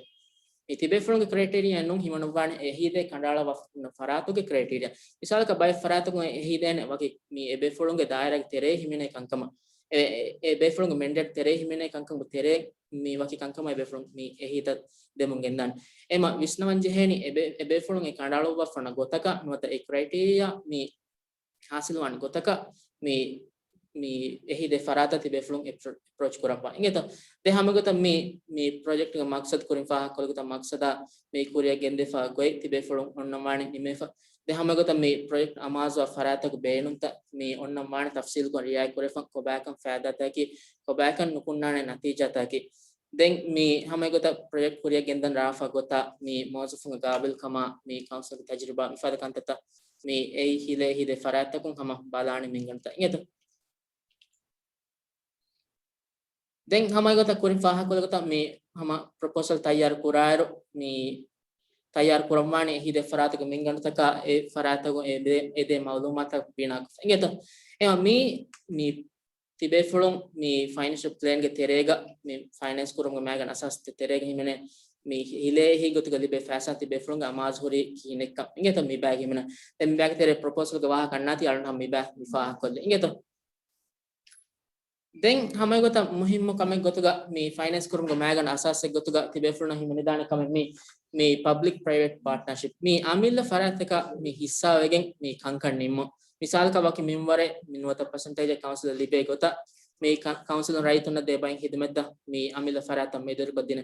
މި ތިބޭފުޅުންގެ ކްރައިޓީރިއާ ނޫން ހިމަނުއްވާނެ އެހީދޭ ކަނޑައަޅާފަ އޮންނަ ފަރާތުގެ ކްރައިޓީރިއާ. މިސާލަކަށް ބައެއް ފަރާތަކުން އެ އެހީދޭނެ ވަކި މި އެބޭފުޅުންގެ ދާއިރާގެ ތެރޭ ހިމެނޭ ކަންކަމަށް. އެ، އެ، އެ ބޭފުޅުންގެ މެންޑޭޓް ތެރޭ ހިމެނޭ ކަންކަމުގެ ތެރޭ މި ވަކި ކަންކަމަށް އެބޭފުޅުން މި އެހީތައް ދެމުން ގެންދާނެ. އެމަ ވިސްނަވަން ޖެހޭނީ އެބޭ-، އެބޭފުޅުން އެ ކަނޑައަޅުއްވަފަ އޮންނަ ގޮތަކަށް ނުވަތަ އެ ކްރައިޓީރިއާ މި ހާސިލުވާނެ ގޮތަކަށް މި، މި އެހީދޭ ފަރާތަށް ތިބޭފުޅުން އެޕްރޯ-، އެޕްރޯޗް ކުރައްވާ. އިނގޭތޯ؟ ދެ ހަމަގޮތަށް މި، މި ޕްރޮޖެކްޓްގެ މަޤްޞަދު ކުރިން ފާހަގަކޮށްލި ގޮތަށް މަޤްޞަދާ މި ކުރިއަށް ގެންދެފަ ގޮތް ތިބޭފުޅުން އޮންނަންވާނެ ނިމޭފަ. ދެ ހަމަގޮތަށް މި ޕްރޮޖެކްޓް އަމާޒުވާ ފަރާތަކު ބޭނުންތައް މި އޮންނަންވާނެ ތަފްސީލުކޮށް ރިއާޔަތް ކުރެފަ ކޮބާކަން ފައިދާތަކީ، ކޮބާކަން ނުކުންނާނެ ނަތީޖާތަކީ. ދެން މި ހަމައެގޮތަށް ޕްރޮޖެކްޓް ކުރިއަށް ގެންދަން ރާފަ ގޮތާ މި މުވައްޒަފުންގެ ގާބިލްކަމާ މި ކައުންސިލްގެ ތަޖުރިބާ މިފަދަ ކަންތައްތައް މި އެއީ ހިލޭ ހިތް ދޭ ފަރާތްތަކުން ހަމަ ބަލާނެ މިންގަނޑުތައް އިނގޭތޯ. ދެން ހަމައެގޮތަށް ކުރިން ފާހަގަކޮށްލި ގޮތަށް މި ހަމަ ޕްރޮޕޯސަލް ތައްޔާރު ކުރާއިރު މި ތައްޔާރު ކުރަންވާނެ އެހީދޭ ފަރާތުގެ މިންގަނޑުތަކާ އެ ފަރާތުގެ އެދޭ، އެދޭ މައުލޫމާތައް ބިނާކޮށް އިނގޭތޯ. އެމަ މި، މި ތިބޭފުޅުން މި ފައިނޭންޝަލް ޕްލޭންގެ ތެރޭގަ މި ފައިނޭންސް ކުރުމުގެ މައިގަނޑު އަސާސް ތެރޭގަ ހިމެނޭ މި ހިލޭ ހިތް ގޮތުގަ ލިބޭ ފައިސާ ތިބޭފުޅުންގެ އަމާޒު ހުރީ ކިހިނެއްކަން އިނގޭތޯ މި ބައިގަ ހިމެނޭ. ދެން މި ބައިގެ ތެރޭ ޕްރޮޕޯސަލްގެ ވާހަކަ އަންނާތީ އަޅުން ހަމަ މި ބައި މި ފާހަގަކޮށްލި އިނގޭތޯ. ދެން ހަމައެގޮތަށް މުހިއްމު ކަމެއް ގޮތުގަ މި ފައިނޭންސް ކުރުމުގެ މައިގަނޑު އަސާސެއް ގޮތުގަ ތިބޭފުޅުންނަށް ހިމެނިދާނެ ކަމެއް މި، މި ޕަބްލިކް ޕްރައިވެޓް ޕާޓްނަރޝިޕް. މި އަމިއްލަ ފަރާތްތަކަށް މި ހިއްސާވެގެން މި ކަންކަން ނިންމުން. މިސާލަކަށް ވަކި މިންވަރެއް މި ނުވަތަ ޕަސެންޓޭޖެއް ކައުންސިލަށް ލިބޭ ގޮތަށް މި ކަ-، ކައުންސިލުން ރައްޔިތުންނަށް ދޭ ބައިން ހިދުމަތްތައް މި އަމިއްލަ ފަރާތަށް މެދުވެރިކޮށްދިނެ.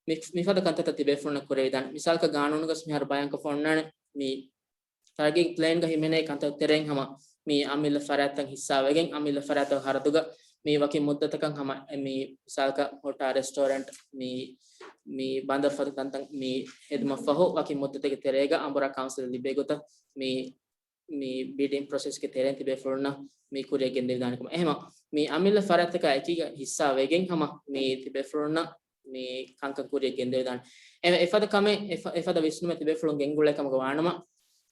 މި، މިފަދަ ކަންތައްތައް ތިބޭފުޅުންނަށް ކުރެވިދާނެ. މިސާލަކަށް ގާނޫނުގަސް މިހާރު ބަޔާންކޮށްފަ އޮންނާނެ މި ތަރައްގީގެ ޕްލޭންގަ ހިމެނޭ ކަންތައް ތެރެއިން ހަމަ މި އަމިއްލަ ފަރާތްތައް ހިއްސާވެގެން އަމިއްލަ ފަރާތަށް ހަރަދުގަ މި ވަކި މުއްދަތަކަށް ހަމަ އެ މި މިސާލަކަށް ހޮޓާ ރެސްޓޯރެންޓް މި، މި ބަނދަރު ފަދަ ތަންތަން މި ހެދުމަށްފަހު ވަކި މުއްދަތެއްގެ ތެރޭގަ އަނބުރާ ކައުންސިލަށް ލިބޭ ގޮތަށް މި، މި ބިޑިން ޕްރޮސެސްގެ ތެރެއިން ތިބޭފުޅުންނަށް މި ކުރިއަށް ގެންދެވިދާނެ ކަމަށް. އެހެމަ މި އަމިއްލަ ފަރާތްތަކާ އެކީގަ ހިއްސާ ވެގެން ހަމަ މި ތިބޭފުޅުންނަށް މި ކަންކަން ކުރިއަށް ގެންދެވިދާނެ. އެ، އެފަދަ ކަމެއް، އެފަ-، އެފަދަ ވިސްނުމެއް ތިބޭފުޅުން ގެންގުޅޭ ކަމުގަ ވާނަމަ،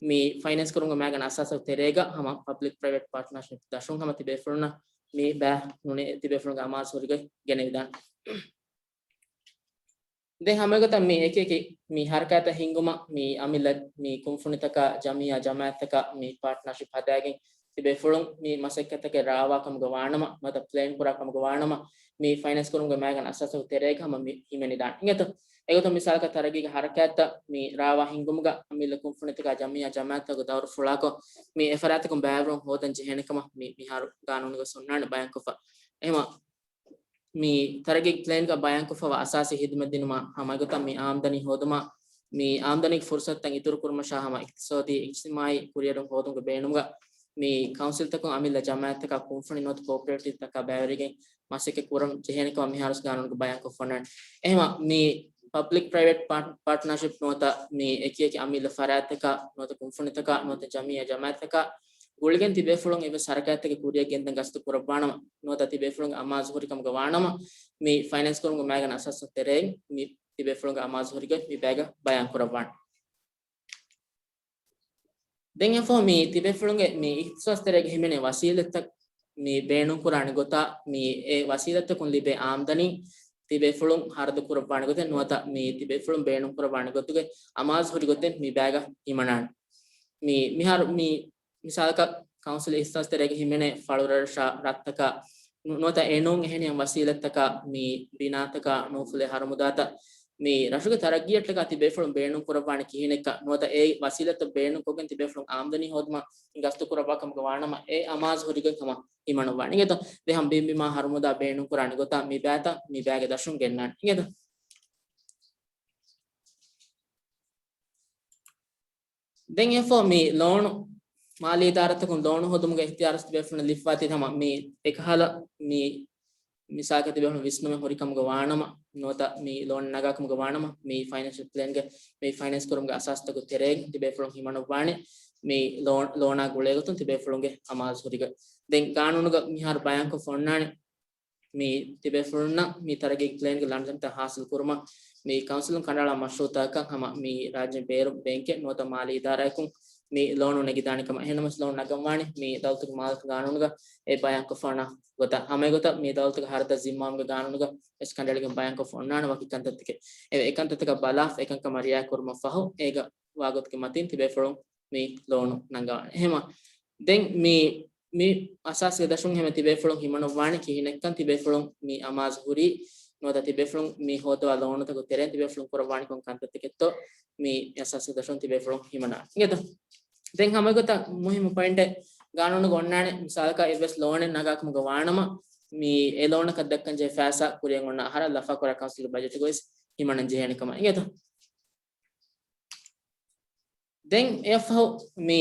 މި ފައިނޭންސް ކުރުމުގެ މައިގަނޑު އަސާސް ތެރޭގަ ހަމަ ޕަބްލިކް ޕްރައިވެޓް ޕާޓްނަރޝިޕް ދަށުން ހަމަ ތިބޭފުޅުންނަށް މި ބައި ނޫނީ ތިބޭފުޅުންގެ އަމާޒު ހުރިގޮތް ގެނެވިދާނެ. ދެން ހަމައެގޮތަށް މި އެކި އެކި މި ހަރަކާތްތައް ހިންގުމަށް މި އަމިއްލަ މި ކުންފުނިތަކާ ޖަމިއްޔާ ޖަމާއަތްތަކާ މި ޕާޓްނަރޝިޕް ހަދާގެން ތިބޭފުޅުން މި މަސައްކަތްތަކެއް ރާވާ ކަމުގަ ވާނަމަ، ނުވަތަ ޕްލޭން ކުރާ ކަމުގަ ވާނަމަ، މި ފައިނޭންސް ކުރުމުގެ މައިގަނޑު އަސާސްތަކުގެ ތެރޭގަ ހަމަ މި ހިމެނިދާނެ. އިނގޭތޯ؟ އެގޮތުން މިސާލަކަށް ތަރައްގީގެ ހަރަކާތްތައް މި ރާވާ ހިންގުމުގަ އަމިއްލަ ކުންފުނިތަކާ ޖަމިއްޔާ ޖަމާއަތްތަކުގެ ދައުރު ފުޅާކޮށް، މި އެފަރާތަކުން ބައިވެރިވުން ހޯދަން ޖެހޭނެ ކަމަށް މި މިހާރު ގާނޫނުގަސް އޮންނާނެ ބަޔާންކޮށްފަ. އެހެމަ މި ތަރައްގީ ޕްލޭންގަ ބަޔާންކޮށްފަވާ އަސާސީ ހިދުމަތް ދިނުމަށް ހަމައެގޮތަށް މި އާމްދަނީ ހޯދުމަށް، މި އާމްދަނީގެ ފުރުސަތުތައް އިތުރުކުރުމަށާ ހަމަ އިޤްތިޞާދީ އިޖްތިމާޢީ ކުރިއެރުން ހޯދުމުގެ ބޭނުމުގަ މި ކައުންސިލްތަކުން އަމިއްލަ ޖަމާއަތްތަކާ ކުންފުނި ނުވަތަ ކޯޕަރޭޓިވްތަކާ ބައިވެރިގެން މަސައްކަތް ކުރަން ޖެހޭނެ ކަމަށް މިހާރުވެސް ގާނޫނުގަ ބަޔާންކޮށްފަ އޮންނާނެ. އެހެމަ މި ޕަބްލިކް ޕްރައިވެޓް ޕާޓް-، ޕާޓްނަރޝިޕް ނުވަތަ މި އެކި އެކި އަމިއްލަ ފަރާތްތަކާ ނުވަތަ ކުންފުނިތަކާ ނުވަތަ ޖަމިއްޔާ ޖަމާއަތްތަކާ ގުޅިގެން ތިބޭފުޅުން އެއްވެސް ހަރަކާތްތަކެއް ކުރިއަށް ގެންދަން ގަސްތު ކުރައްވާނަމަ، ނުވަތަ ތިބޭފުޅުންގެ އަމާޒު ހުރި ކަމުގަ ވާނަމަ، މި ފައިނޭންސް ކުރުމުގެ މައިގަނޑު އަސާސްތައް ތެރެއިން މި ތިބޭފުޅުންގެ އަމާޒު ހުރިގޮތް މި ބައިގަ ބަޔާން ކުރައްވާނެ. ދެން އެފޯ މި ތިބޭފުޅުންގެ މި އިޚްތިޞާޞް ތެރޭގަ ހިމެނޭ ވަސީލަތްތައް މި ބޭނުންކުރާނެ ގޮތާ، މި އެ ވަސީލަތްތަކުން ލިބޭ އާމްދަނީ ތިބޭފުޅުން ހަރަދު ކުރައްވާނެ ގޮތެއް ނުވަތަ މި ތިބޭފުޅުން ބޭނުންކުރައްވާނެ ގޮތުގެ އަމާޒު ހުރި ގޮތެއް މި ބައިގަ ހިމަނާނެ. މި މިހާރު މި މިސާލަކަށް ކައުންސިލް އިޚްތިޞާޞް ތެރޭގަ ހިމެނޭ ފަޅުރަށާ ރަށްތަކާ ނު-، ނުވަތަ އެނޫން އެހެނިހެން ވަސީލަތްތަކާ މި ބިނާތަކާ ނޫފުލޭ ހަރުމުދާތައް މި ރަށުގެ ތަރައްގީއަށްޓަކާ ތިބޭފުޅުން ބޭނުން ކުރައްވާނެ ކިހިނެއްކަ ނުވަތަ އެ ވަސީލަތްތައް ބޭނުން ކޮށްގެން ތިބޭފުޅުން އާމްދަނީ ހޯދުމަށް ގަސްތު ކުރައްވާ ކަމުގަ ވާނަމަ އެ އަމާޒު ހުރިގޮތް ހަމަ ހިމަނުއްވާނެ. އިނގޭތޯ؟ ދެ ހަމަ ބިން ބިމާ ހަރުމުދާ ބޭނުން ކުރާނެ ގޮތާ މި ބައިތައް މި ބައިގެ ދަށުން ގެންނާނެ. އިނގޭތޯ؟ ދެން އެފޯ މި ލޯނު މާލީ އިދާރާތަކުން ލޯނު ހޯދުމުގެ އިޚްތިޔާރު ތިބޭފުޅުން ލިބިފައިވާތީ ހަމަ މި އެކަހަލަ މި މިސާލަކަށް ތިބޭފުޅުން ވިސްނުމެއް ހުރިކަމުގަ ވާނަމަ، ނުވަތަ މި ލޯން ނަގާކަމުގަ ވާނަމަ، މި ފައިނޭންޝަލް ޕްލޭންގެ މި ފައިނޭންސް ކުރުމުގެ އަސާސްތަކުގެ ތެރެއިން ތިބޭފުޅުން ހިމަނައްވާނެ މި ލޯން، ލޯނާ ގުޅޭގޮތުން ތިބޭފުޅުންގެ އަމާޒު ހުރިގޮތް. ދެން ގާނޫނުގަ މިހާރު ބަޔާންކޮށް އޮންނާނެ މި ތިބޭފުޅުންނަށް މި ތަރައްގީ ޕްލޭންގެ ލަނޑުތައް ހާސިލް ކުރުމަށް މި ކައުންސިލުން ކަނޑައަޅާ މަޝްރޫއުތަކަށް ހަމަ މި ރާއްޖޭން ބޭރު ބޭންކެއް ނުވަތަ މާލީ އިދާރާއަކުން މި ލޯނު ނެގިދާނެ ކަމަށް. އެހެންނަމަވެސް ލޯނު ނަގަންވާނެ މި ދައުލަތުގެ މާލަކު ގާނޫނުގަ އެ ބަޔާންކޮށްފާނާ ގޮތަށް. ހަމައެގޮތަށް މި ދައުލަތުގެ ހަރަދަށް ޒިންމާވުމުގެ ގާނޫނުގަ ވެސް ކަނޑައެޅިގެން ބަޔާންކޮށް އޮންނާނެ ވަކި ކަންތައްތަކެއް. އެ ކަންތައްތަކަށް ބަލާފަ އެކަންކަމަށް ރިއާ ކުރުމަށް ފަހު އޭގަ ވާގޮތުގެ މަތިން ތިބޭފުޅުން މި ލޯނު ނަންގަވާނެ. އެހެމަ ދެން މި، މި އަސާސްގެ ދަށުން ހަމަ ތިބޭފުޅުން ހިމަނައްވާނެ ކިހިނެއްކަން ތިބޭފުޅުން މި އަމާޒު ހުރީ، ނުވަތަ ތިބޭފުޅުން މި ހޯދަވާ ލޯނުތަކުގެ ތެރެއިން ތިބޭފުޅުން ކުރައްވާނެ ކޮން ކަންތައްތަކެއްތޯ މި އަސާސްގެ ދަށުން ތިބޭފުޅުން ހިމަނާނެ. އިނގޭތޯ؟ ދެން ހަމައެގޮތަށް މުހިއްމު ޕޮއިންޓެއް ގާނޫނުގަ އޮންނާނެ މިސާލަކަށް އެއްވެސް ލޯނެއް ނަގާކަމުގަ ވާނަމަ މި އެ ލޯނަކަށް ދައްކަން ޖެހޭ ފައިސާ ކުރިއަށް އޮންނަ އަހަރަށް ލަފާކުރާ ކައުންސިލް ބަޖެޓުގަވެސް ހިމަނަން ޖެހޭނެ ކަމަށް. އިނގޭތޯ؟ ދެން އެއަށްފަހު މި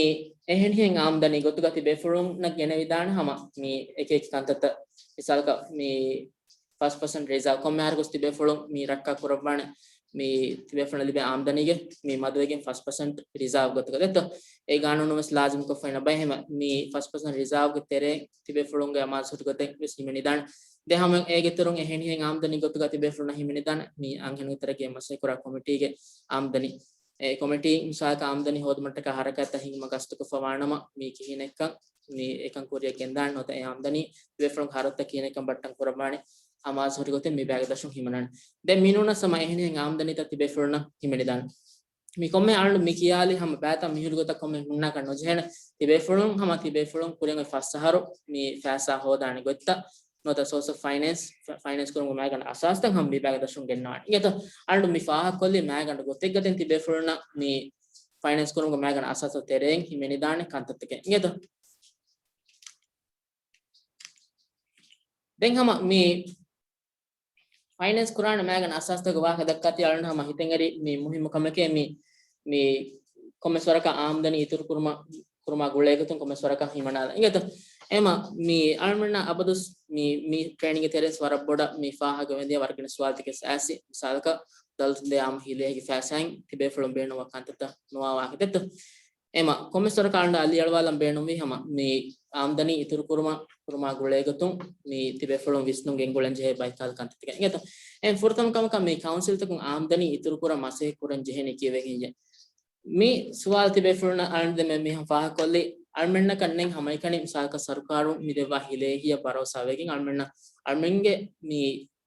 އެހެނިހެން އާމްދަނީ ގޮތުގަ ތިބޭފުޅުންނަށް ގެނެވިދާނެ ހަމަ މި އެކި އެކި ކަންތައްތައް. މިސާލަކަށް މި ފަސް ޕަސެންޓް ރިޒާވް ކޮންމެ އަހަރަކުވެސް ތިބޭފުޅުން މި ރައްކާ ކުރައްވާނެ މި ތިބޭފުޅުން ލިބޭ އާމްދަނީގެ މި މަދުވެގެން ފަސް ޕަސެންޓް ރިޒާވް ގޮތުގަ ދެއްތޯ. އެ ގާނޫނު ވެސް ލާޒިމްކޮށްފައިނަ ބައެއް ހަމަ މި ފަސް ޕަސެންޓް ރިޒާވްގެ ތެރޭ ތިބޭފުޅުންގެ އަމާޒު ހުރި ގޮތެއް ވެސް ހިމެނިދާނެ. ދެން ހަމަ އޭގެ ތެރުން އެހެނިހެން އާމްދަނީ ގޮތުގަ ތިބޭފުޅުންނަށް ހިމެނިދާނެ މި އަންހެނުންގެ ތަރައްގީ މަސައްކަތް ކުރާ ކޮމިޓީގެ އާމްދަނީ. އެ ކޮމިޓީ މިސާލަކަށް އާމްދަނީ ހޯދުމަށްޓަކާ ހަރަކާތްތައް ހިނގުމަށް ގަސްތުކޮށްފަ ވާނަމަ މީ ކިހިނެއްކަން މި އެކަން ކުރިއަށް ގެންދާނެ ނުވަތަ އެ އާމްދަނީ ތިބޭފުޅުންގެ ހަރަދުތައް ކިހިނެއްކަން ބައްޓަން ކުރައްވާނެ އަމާޒު ހުރި ގޮތެއް މި ބައިގެ ދަށުން ހިމަނާނެ. ދެން މި ނޫނަސް ހަމަ އެހެނިހެން އާމްދަނީތައް ތިބޭފުޅުންނަށް ހިމެނިދާނެ. މި ކޮންމެ އަޅު މި ކިޔާލި ހަމަ ބައިތައް މިހުރި ގޮތަށް ކޮންމެ ހުންނާކަށް ނުޖެހޭނެ. ތިބޭފުޅުން ހަމަ ތިބޭފުޅުން ކުރިން އޮތް ފަސް އަހަރު މި ފައިސާ ހޯދާނެ ގޮތްތައް ނުވަތަ ސޯސް އޮފް ފައިނޭންސް، ފައިނޭންސް ކުރުމުގެ މައިގަނޑު އަސާސްތައް ހަމަ މި ބައިގެ ދަށުން ގެންނަވާނެ. އިނގޭތޯ؟ އަޅު މި ފާހަގަކޮށްލީ މައިގަނޑު ގޮތެއްގަ ދެން ތިބޭފުޅުންނަށް މި ފައިނޭންސް ކުރުމުގެ މައިގަނޑު އަސާސްތައް ތެރެއިން ހިމެނިދާނެ ކަންތައްތަކެއް. އިނގޭތޯ؟ ދެން ހަމަ މި ފައިނޭންސް ކުރާނެ މައިގަނޑު އަސާސްތަކުގެ ވާހަކަ ދައްކާތީ އަޅުން ހަމަ ހިތަށް އެރި މި މުހިއްމު ކަމެކޭ މި، މި ކޮންމެސް ވަރަކަށް އާމްދަނީ އިތުރު ކުރުމަށް، ކުރުމާ ގުޅޭގޮތުން ކޮންމެސް ވަރަކަށް ހިމަނާލަން. އިނގޭތޯ؟ އެމަ މި އަޅުމެންނަށް އަބަދުސް މި، މި ޓްރޭނިންގެ ތެރެއިން ވަރަށް ބޮޑަށް މި ފާހަގަވެދިޔަ ވަރަށް ގިނަ ސުވާލުތަކެއް އައިސް، މިސާލަކަށް ދައުލަތުން ދޭ އާއްމު ހިލޭހިގެ ފައިސާއިން ތިބޭފުޅުން ބޭނުންވާ ކަންތައްތައް ނުވާ ވާހަކަ ދެއްތޯ؟ އެމަ ކޮންމެސް ވަރަކަށް އަޅުން އަލިއަޅުވާލަން ބޭނުންވީ ހަމަ މި އާމްދަނީ އިތުރު ކުރުމަށް، ކުރުމާ ގުޅޭގޮތުން މި ތިބޭފުޅުން ވިސްނުން ގެންގުޅެން ޖެހޭ ބައިކަހަލަ ކަންތައްތަކެއް. އިނގޭތޯ؟ އެން ފުރަތަމަ ކަމަކަށް މި ކައުންސިލްތަކުން އާމްދަނީ އިތުރު ކުރަން މަސައްކަތް ކުރަން ޖެހޭނީ ކީއްވެގެން؟ މި ސުވާލު ތިބޭފުޅުންނަށް އަޅުން ދެން މި މިހެން ފާހަގަކޮށްލީ، އަޅުމެންނަކަށް ނެތް ހަމައެކަނި މިސާލަކަށް ސަރުކާރުން މި ދެއްވާ ހިލޭހިއަށް ބަރޯސާވެގެން އަޅުމެންނަށް، އަޅުމެންގެ މި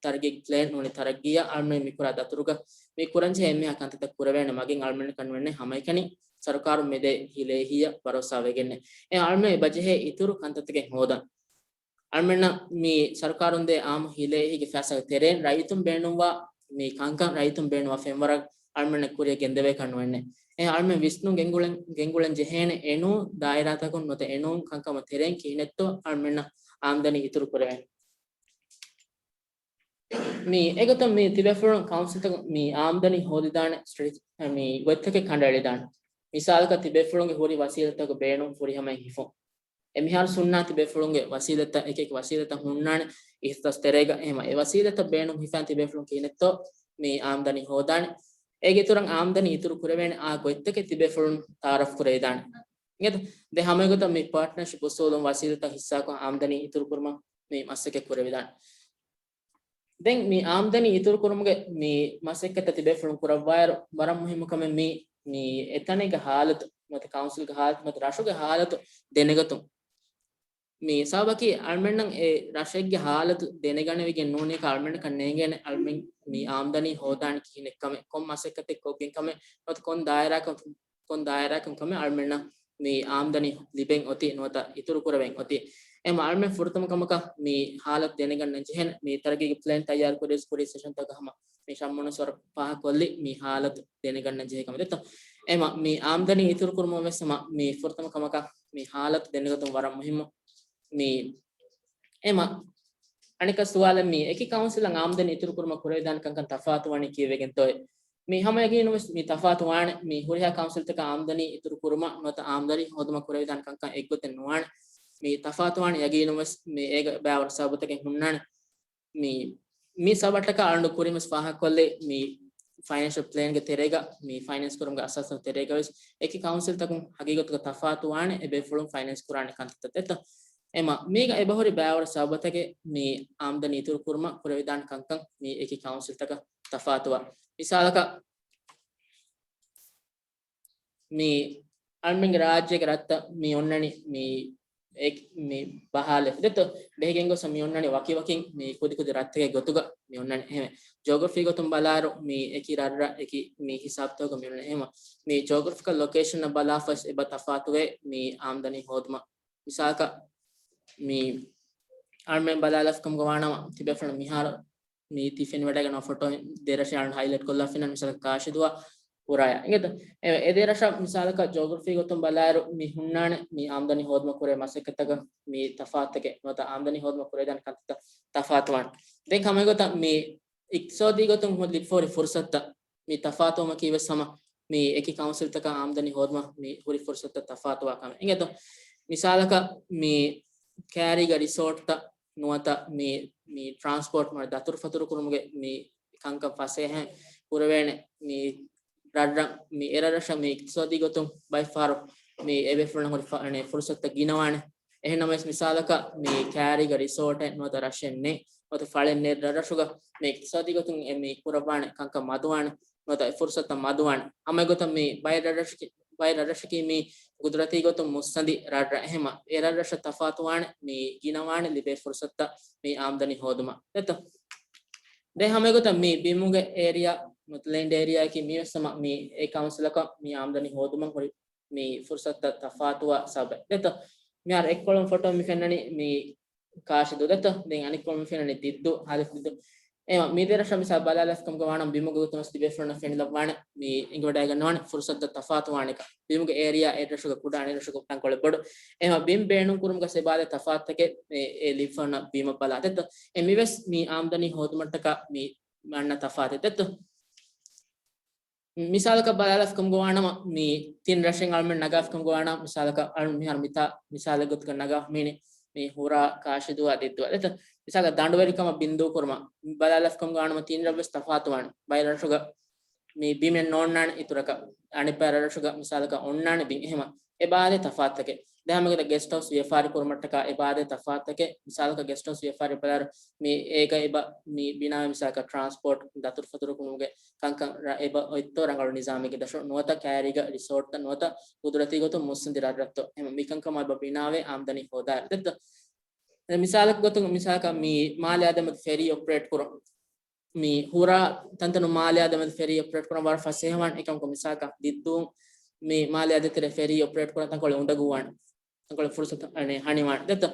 ތަރައްގީ ޕްލޭން ނޫނީ ތަރައްގީއަށް އަޅުމެން މި ކުރާ ދަތުރުގަ މި ކުރަންޖެހޭ އެންމެހާ ކަންތައްތައް ކުރެވޭނެ މަގެއް އަޅުމެންނަކަށް ނުވެންނެ ހަމައެކަނި ސަރުކާރުން މިދޭ ހިލޭހިއަށް ބަރޯސާވެގެންނެ. އެ އަޅުމެން އެބަޖެހޭ އިތުރު ކަންތައްތަކެއް ހޯދަން. އަޅުމެންނަށް މި ސަރުކާރުން ދޭ އާއްމު ހިލޭހިގެ ފައިސާގެ ތެރެއިން ރައްޔިތުން ބޭނުންވާ މި ކަންކަން ރައްޔިތުން ބޭނުންވާ ފެންވަރަށް އަޅުމެންނަށް ކުރިއަށް ގެންދެވޭކަށް ނުވެންނެ. އެ އަޅުމެން ވިސްނުން ގެންގުޅެން، ގެންގުޅެން ޖެހޭނެ އެނޫން ދާއިރާތަކުން ނުވަތަ އެނޫން ކަންކަމަށް ތެރެއިން ކިހިނެއްތޯ އަޅުމެންނަށް އާމްދަނީ އިތުރު ކުރެވޭނެ. މި އެގޮތުން މި ތިބޭފުޅުން ކައުންސިލްތަކުން މި އާމްދަނީ ހޯދިދާނެ ސްޓްރެޓެޖި، މި ގޮތްތަކެއް ކަނޑައެޅިދާނެ. މިސާލަކަށް ތިބޭފުޅުންގެ ހުރި ވަސީލަތްތަކުގެ ބޭނުން ފުރިހަމައިން ހިފުން. އެ މިހާރު ހުންނާނެ ތިބޭފުޅުންގެ ވަސީލަތްތައް، އެކި އެކި ވަސީލަތްތައް ހުންނާނެ އިހްތިސާސް ތެރޭގަ. އެހެމަ އެ ވަސީލަތްތައް ބޭނުން ހިފަން ތިބޭފުޅުން ކިހިނެއްތޯ މި އާމްދަނީ ހޯދާނެ. އޭގެ އިތުރަށް އާމްދަނީ އިތުރު ކުރެވޭނެ އާ ގޮތްތަކެއް ތިބޭފުޅުން ތައާރަފް ކުރެވިދާނެ. އިނގޭތަ؟ ދެ ހަމައެގޮތަށް މި ޕާޓްނަރޝިޕް އުސޫލުން ވަސީލަތްތައް ހިއްސާކޮށް އާމްދަނީ އިތުރު ކުރުމަށް މި މަސައްކަތް ކުރެވިދާނެ. ދެން މި އާމްދަނީ އިތުރު ކުރުމުގެ މި މަސައްކަތްތައް ތިބޭފުޅުން ކުރައްވާއިރު، ވަރަށް މުހިއްމު ކަމެއް މި، މި އެތަނެއްގެ ހާލަތު، ނުވަތަ ކައުންސިލްގެ ހާލަތު، ނުވަތަ ރަށުގެ ހާލަތު ދެނެގަތުން. މި ސަބަބަކީ އަޅުމެންނަށް އެ ރަށެއްގެ ހާލަތު ދެނެގަނެވިގެން ނޫނީ އަޅުމެންނަކަށް ނޭނގޭނެ އަޅުމެން މި އާމްދަނީ ހޯދާނީ ކިހިނެއްކަމެއް، ކޮން މަސައްކަތެއް ކޮށްގެން ކަމެއް، ނުވަތަ ކޮން ދާއިރާއަކަށް ކޮން ދާއިރާއަކުން ކަމެއް އަޅުމެންނަށް މި އާމްދަނީ ލިބެން އޮތީ ނުވަތަ އިތުރު ކުރެވެން އޮތީ. އެމަ އަޅުމެން ފުރަތަމަ ކަމަކަށް މި ހާލަތު ދެނެގަންނަން ޖެހޭނެ. މި ތަރައްގީގެ ޕްލޭން ތައްޔާރު ކުރިޔަސް ކުރި ސެޝަންތަކަށް ހަމަ މި ޝައްމުނަސް ވަރަށް ފާހަގަކޮށްލި މި ހާލަތު ދެނެގަންނަން ޖެހޭ ކަމަށް ދެއްތޯ. އެމަ މި އާމްދަނީ އިތުރު ކުރުމަށް ވެސް ހަމަ މި ފުރަތަމަ ކަމަކަށް މި ހާލަތު ދެނެގަތުން ވަރަށް މުހިއްމު. މި އެމަ އަނެކަ ސުވާލެއް މި އެކި ކައުންސިލަށް އާމްދަނީ އިތުރު ކުރުމަށް ކުރެވިދާނެ ކަންކަން ތަފާތުވަނީ ކީއްވެގެންތޯއޭ؟ މި ހަމަ ޔަގީނުން ވެސް މި ތަފާތުވާނެ. މި ހުރިހާ ކައުންސިލްތަކަށް އާމްދަނީ އިތުރު ކުރުމަށް ނުވަތަ އާމްދަނީ ހޯދުމަށް ކުރެވިދާނެ ކަންކަން އެއްގޮތެއް ނުވާނެ. މި ތަފާތުވާނެ ޔަގީނުން ވެސް މި އޭގަ ބައިވަރު ސަބަބުތަކެއް ހުންނާނެ. މި މި ސަބަޓަކަށް އަޅުގަނޑު ކުރިން ވެސް ފާހަގަކޮށްލި މި ފައިނޭންޝަލް ޕްލޭންގެ ތެރޭގަ، މި ފައިނޭންސް ކުރުމުގެ އަސާސް ތެރޭގަ ވެސް އެކި ކައުންސިލްތަކުން ހަގީގަތުގަ ތަފާތުވާނެ އެބޭފުޅުން ފައިނޭންސް ކުރާނެ ކަންތައްތައް ދެތޯ. އެމަ މީގަ އެބަހުރި ބައިވަރު ސަބަބުތަކެއް މި އާމްދަނީ އިތުރު ކުރުމަށް ކުރެވިދާނެ ކަންކަން މި އެކި ކައުންސިލްތަކަށް ތަފާތުވާ. މިސާލަކަށް މި އަޅުމެންގެ ރާއްޖޭގެ ރަށްތައް މި އޮންނަނީ މި އެ-، މި ބަހާލެ ދެތޯ. ބެހިގެން ގޮސް މި އޮންނަނީ ވަކިވަކިން މި ކުދިކުދި ރަށްތަކެއް ގޮތުގަ މި އޮންނަނީ. އެހެން ޖޯގްރަފީ ގޮތުން ބަލާއިރު މި އެކި ރަށްރަށް އެކި މި ހިސާބުތަކުގަ މި އޮންނަނީ. އެހެން މި ޖޯގްރަފިކަލް ލޮކޭޝަން ބަލާފަސް އެބަ ތަފާތުވޭ މި އާމްދަނީ ހޯދުމަށް. މިސާލަކަށް މި އަޅުމެން ބަލާލަފްކަމުގަ ވާނަމަ ތިބޭފުޅުން މިހާރު މި ތި ފެނިވަޑައިގަންނަ ފޮޓޯ ދެރަށެއް އަޅުން ހައިލައިޓް ކޮށްލާފިނަ މިސާލަކަށް ކާށިދުވާ ހުރާޔާ. އިނގޭތަ؟ އެ، އެ ދެރަށަށް މިސާލަކަށް ޖޯގްރަފީ ގޮތުން ބަލާއިރު މި ހުންނާނެ މި އާމްދަނީ ހޯދުމަށް ކުރޭ މަސައްކަތްތަކަށް މި ތަފާތުތަކެއް ނުވަތަ އާމްދަނީ ހޯދުމަށް ކުރެވިދާނެ ކަންތައްތައް ތަފާތުވާނެ. ދެން ހަމަ ގޮތަށް މި އިޤްތިޞާދީ ގޮތުން ލިބިފަހުރި ފުރުޞަތުތައް މި ތަފާތުވުމަކީ ވެސް ހަމަ މި އެކި ކައުންސިލްތަކަށް އާމްދަނީ ހޯދުމަށް މި ހުރި ފުރުޞަތުތައް ތަފާތުވާ ކަމެއް. އިނގޭތޯ؟ މިސާލަކަށް މި ކައިރީގަ ރިސޯޓްތައް ނުވަތަ މި، މި ޓްރާންސްޕޯޓް މަރ ދަތުރުފަތުރު ކުރުމުގެ މި ކަންކަން ފަސޭހަ ކުރެވޭނެ މި ރަށްރަށް މި އެރަށްރަށަށް މި އިޤްތިޞާދީ ގޮތުން ބައެއްފަހަރު މި އެބޭފުޅުން ހުރި ފަ-، އަނެ ފުރުޞަތުތައް ގިނަވާނެ. އެހެންނަމަވެސް މިސާލަކަށް މި ކައިރީގަ ރިސޯޓެއް ނުވަތަ ރަށެއް ނެތް، ނުވަތަ ފަޅެއް ނެތް ރަށްރަށުގަ މި އިޤްތިޞާދީ ގޮތުން އެ މި ކުރައްވާނެ ކަންކަން މަދުވާނެ، ނުވަތަ އެ ފުރުޞަތުތައް މަދުވާނެ. ހަމަ އެގޮތަށް މި ބައެއް ރަށްރަށަކީ، ބައެއް ރަށްރަށަކީ މި ގުދުރަތީ ގޮތުން މުއްސަނދި ރަށްރަށް. އެހެންމަ އެ ރަށްރަށަށް ތަފާތުވާނެ މި ގިނަވާނެ ލިބޭ ފުރުޞަތުތައް މި އާމްދަނީ ހޯދުމަށް. ދެތޯ؟ ދެން ހަމަ އެގޮތަށް މި ބިމުގެ އޭރިއާ، މުތްލެންޑް އޭރިއާއަކީ މި ވެސް ހަމަ މި އެ ކައުންސިލަކަށް މި އާމްދަނީ ހޯދުމަށް ހުރި މި ފުރުޞަތުތައް ތަފާތުވާ ސަބަބެއް. ދެތޯ؟ މިހާރު އެއްކޮޅުން ފޮޓޯ މި ފެންނަނީ މި ކާށިދޫ ދެތޯ؟ ދެން އަނެއްކޮޅުން މި ފެންނަނީ ދިއްދޫ، ހާލިފް ދިއްދޫ. އެހެންމަ މި ދެ ރަށަށް މިސާލަށް ބަލާލަފްކަމުގަ ވާނަމަ ބިމުގެ ގޮތުން ވެސް ތިބޭފުޅުންނަށް ފެނިލައްވާނެ މި އެނގިވަޑައިގަންނަވާނެ ފުރުޞަތުތައް ތަފާތުވާނެކަން. ބިމުގެ އޭރިއާ އެއް ރަށުގަ ކުޑަ އަނެއް ރަށުގަ ތަންކޮޅެއް ބޮޑު. އެހެންމަ ބިން ބޭނުން ކުރުމުގަ އެބައާދޭ ތަފާތުތަކެއް އެ، އެ ލިބިފަ އޮންނަ ބިމަށް ބަލާ ދެތޯ؟ އެ މިވެސް މި އާމްދަނީ ހޯދުމަށްޓަކާ މި އަންނަ ތަފާތެއް ދެތޯ؟ މިސާލަކަށް ބަލާލަފްކަމުގަ ވާނަމަ، މި ތިން ރަށެއް އަޅުމެން ނަގާފިކަމުގަ ވާނަމަ، މިސާލަކަށް އަޅު މިހާރު މިތާ މިސާލެއް ގޮތުގަ ނަގާ މީނި މި ހުރާ ކާށިދުވާ ދިއްދުވާ ދެތޯ؟ މިސާލަކަށް ދަނޑުވެރިކަމަށް ބިންދޫ ކުރުމަށް ބަލާލަފްކަމުގަ ވާނަމަ ތިން ރަށް ވެސް ތަފާތުވާނެ. ބައެއް ރަށުގަ މި ބިމެއް ނޯންނާނެ އިތުރަކަށް، އަނެއް ބައެއް ރަށުގަ މިސާލަކަށް އޮންނާނެ ބިން. އެހެންމަ އެބައާދޭ ތަފާތުތަކެއް. ދެން ހަމަ ގެސްޓް ހައުސް ވިޔަފާރި ކުރުމަށްޓަކާ އެބައާދޭ ތަފާތުތަކެއް. މިސާލަކަށް ގެސްޓް ހައުސް ވިޔަފާރި ބަލާއިރު މި އޭގަ އެބަ މި ބިނާވެ މިސާލަކަށް ޓްރާންސްޕޯޓް ދަތުރުފަތުރު ކުރުމުގެ ކަންކަން ރަށް އެބަ އޮތްތޯ ރަނގަޅު ނިޒާމެއްގެ ދަށު ނުވަތަ ކައިރީގަ ރިސޯޓްތައް ނުވަތަ ގުދުރަތީ ގޮތުން މުއްސަނދި ރަށްރަށްތޯ. އެހެން މިކަންކަމަށް އެބަ ބިނާވެ އާމްދަނީ ހޯދާއިރު ދެތޯ؟ މިސާލަކަށް ގޮތުން މިސާލަކަށް މި މާލެ އާދަމަތު ފެރީ އޮޕަރޭޓް ކުރުން. މި ހުރާ ތަންތަނު މާލެ އާދަމަތު ފެރީ އޮޕަރޭޓް ކުރަން ވަރަށް ފަސޭހަވާން އެކަމަކު މިސާލަކަށް ދިއްދޫ މި މާލެ އާދަ ތެރޭ ފެރީ އޮޕަރޭޓް ކުރަން ތަންކޮޅެއް އުނދަގޫވާން. ތަންކޮޅެއް ފުރުސަތު އަނެ ހަނިވާން. ދެތަ؟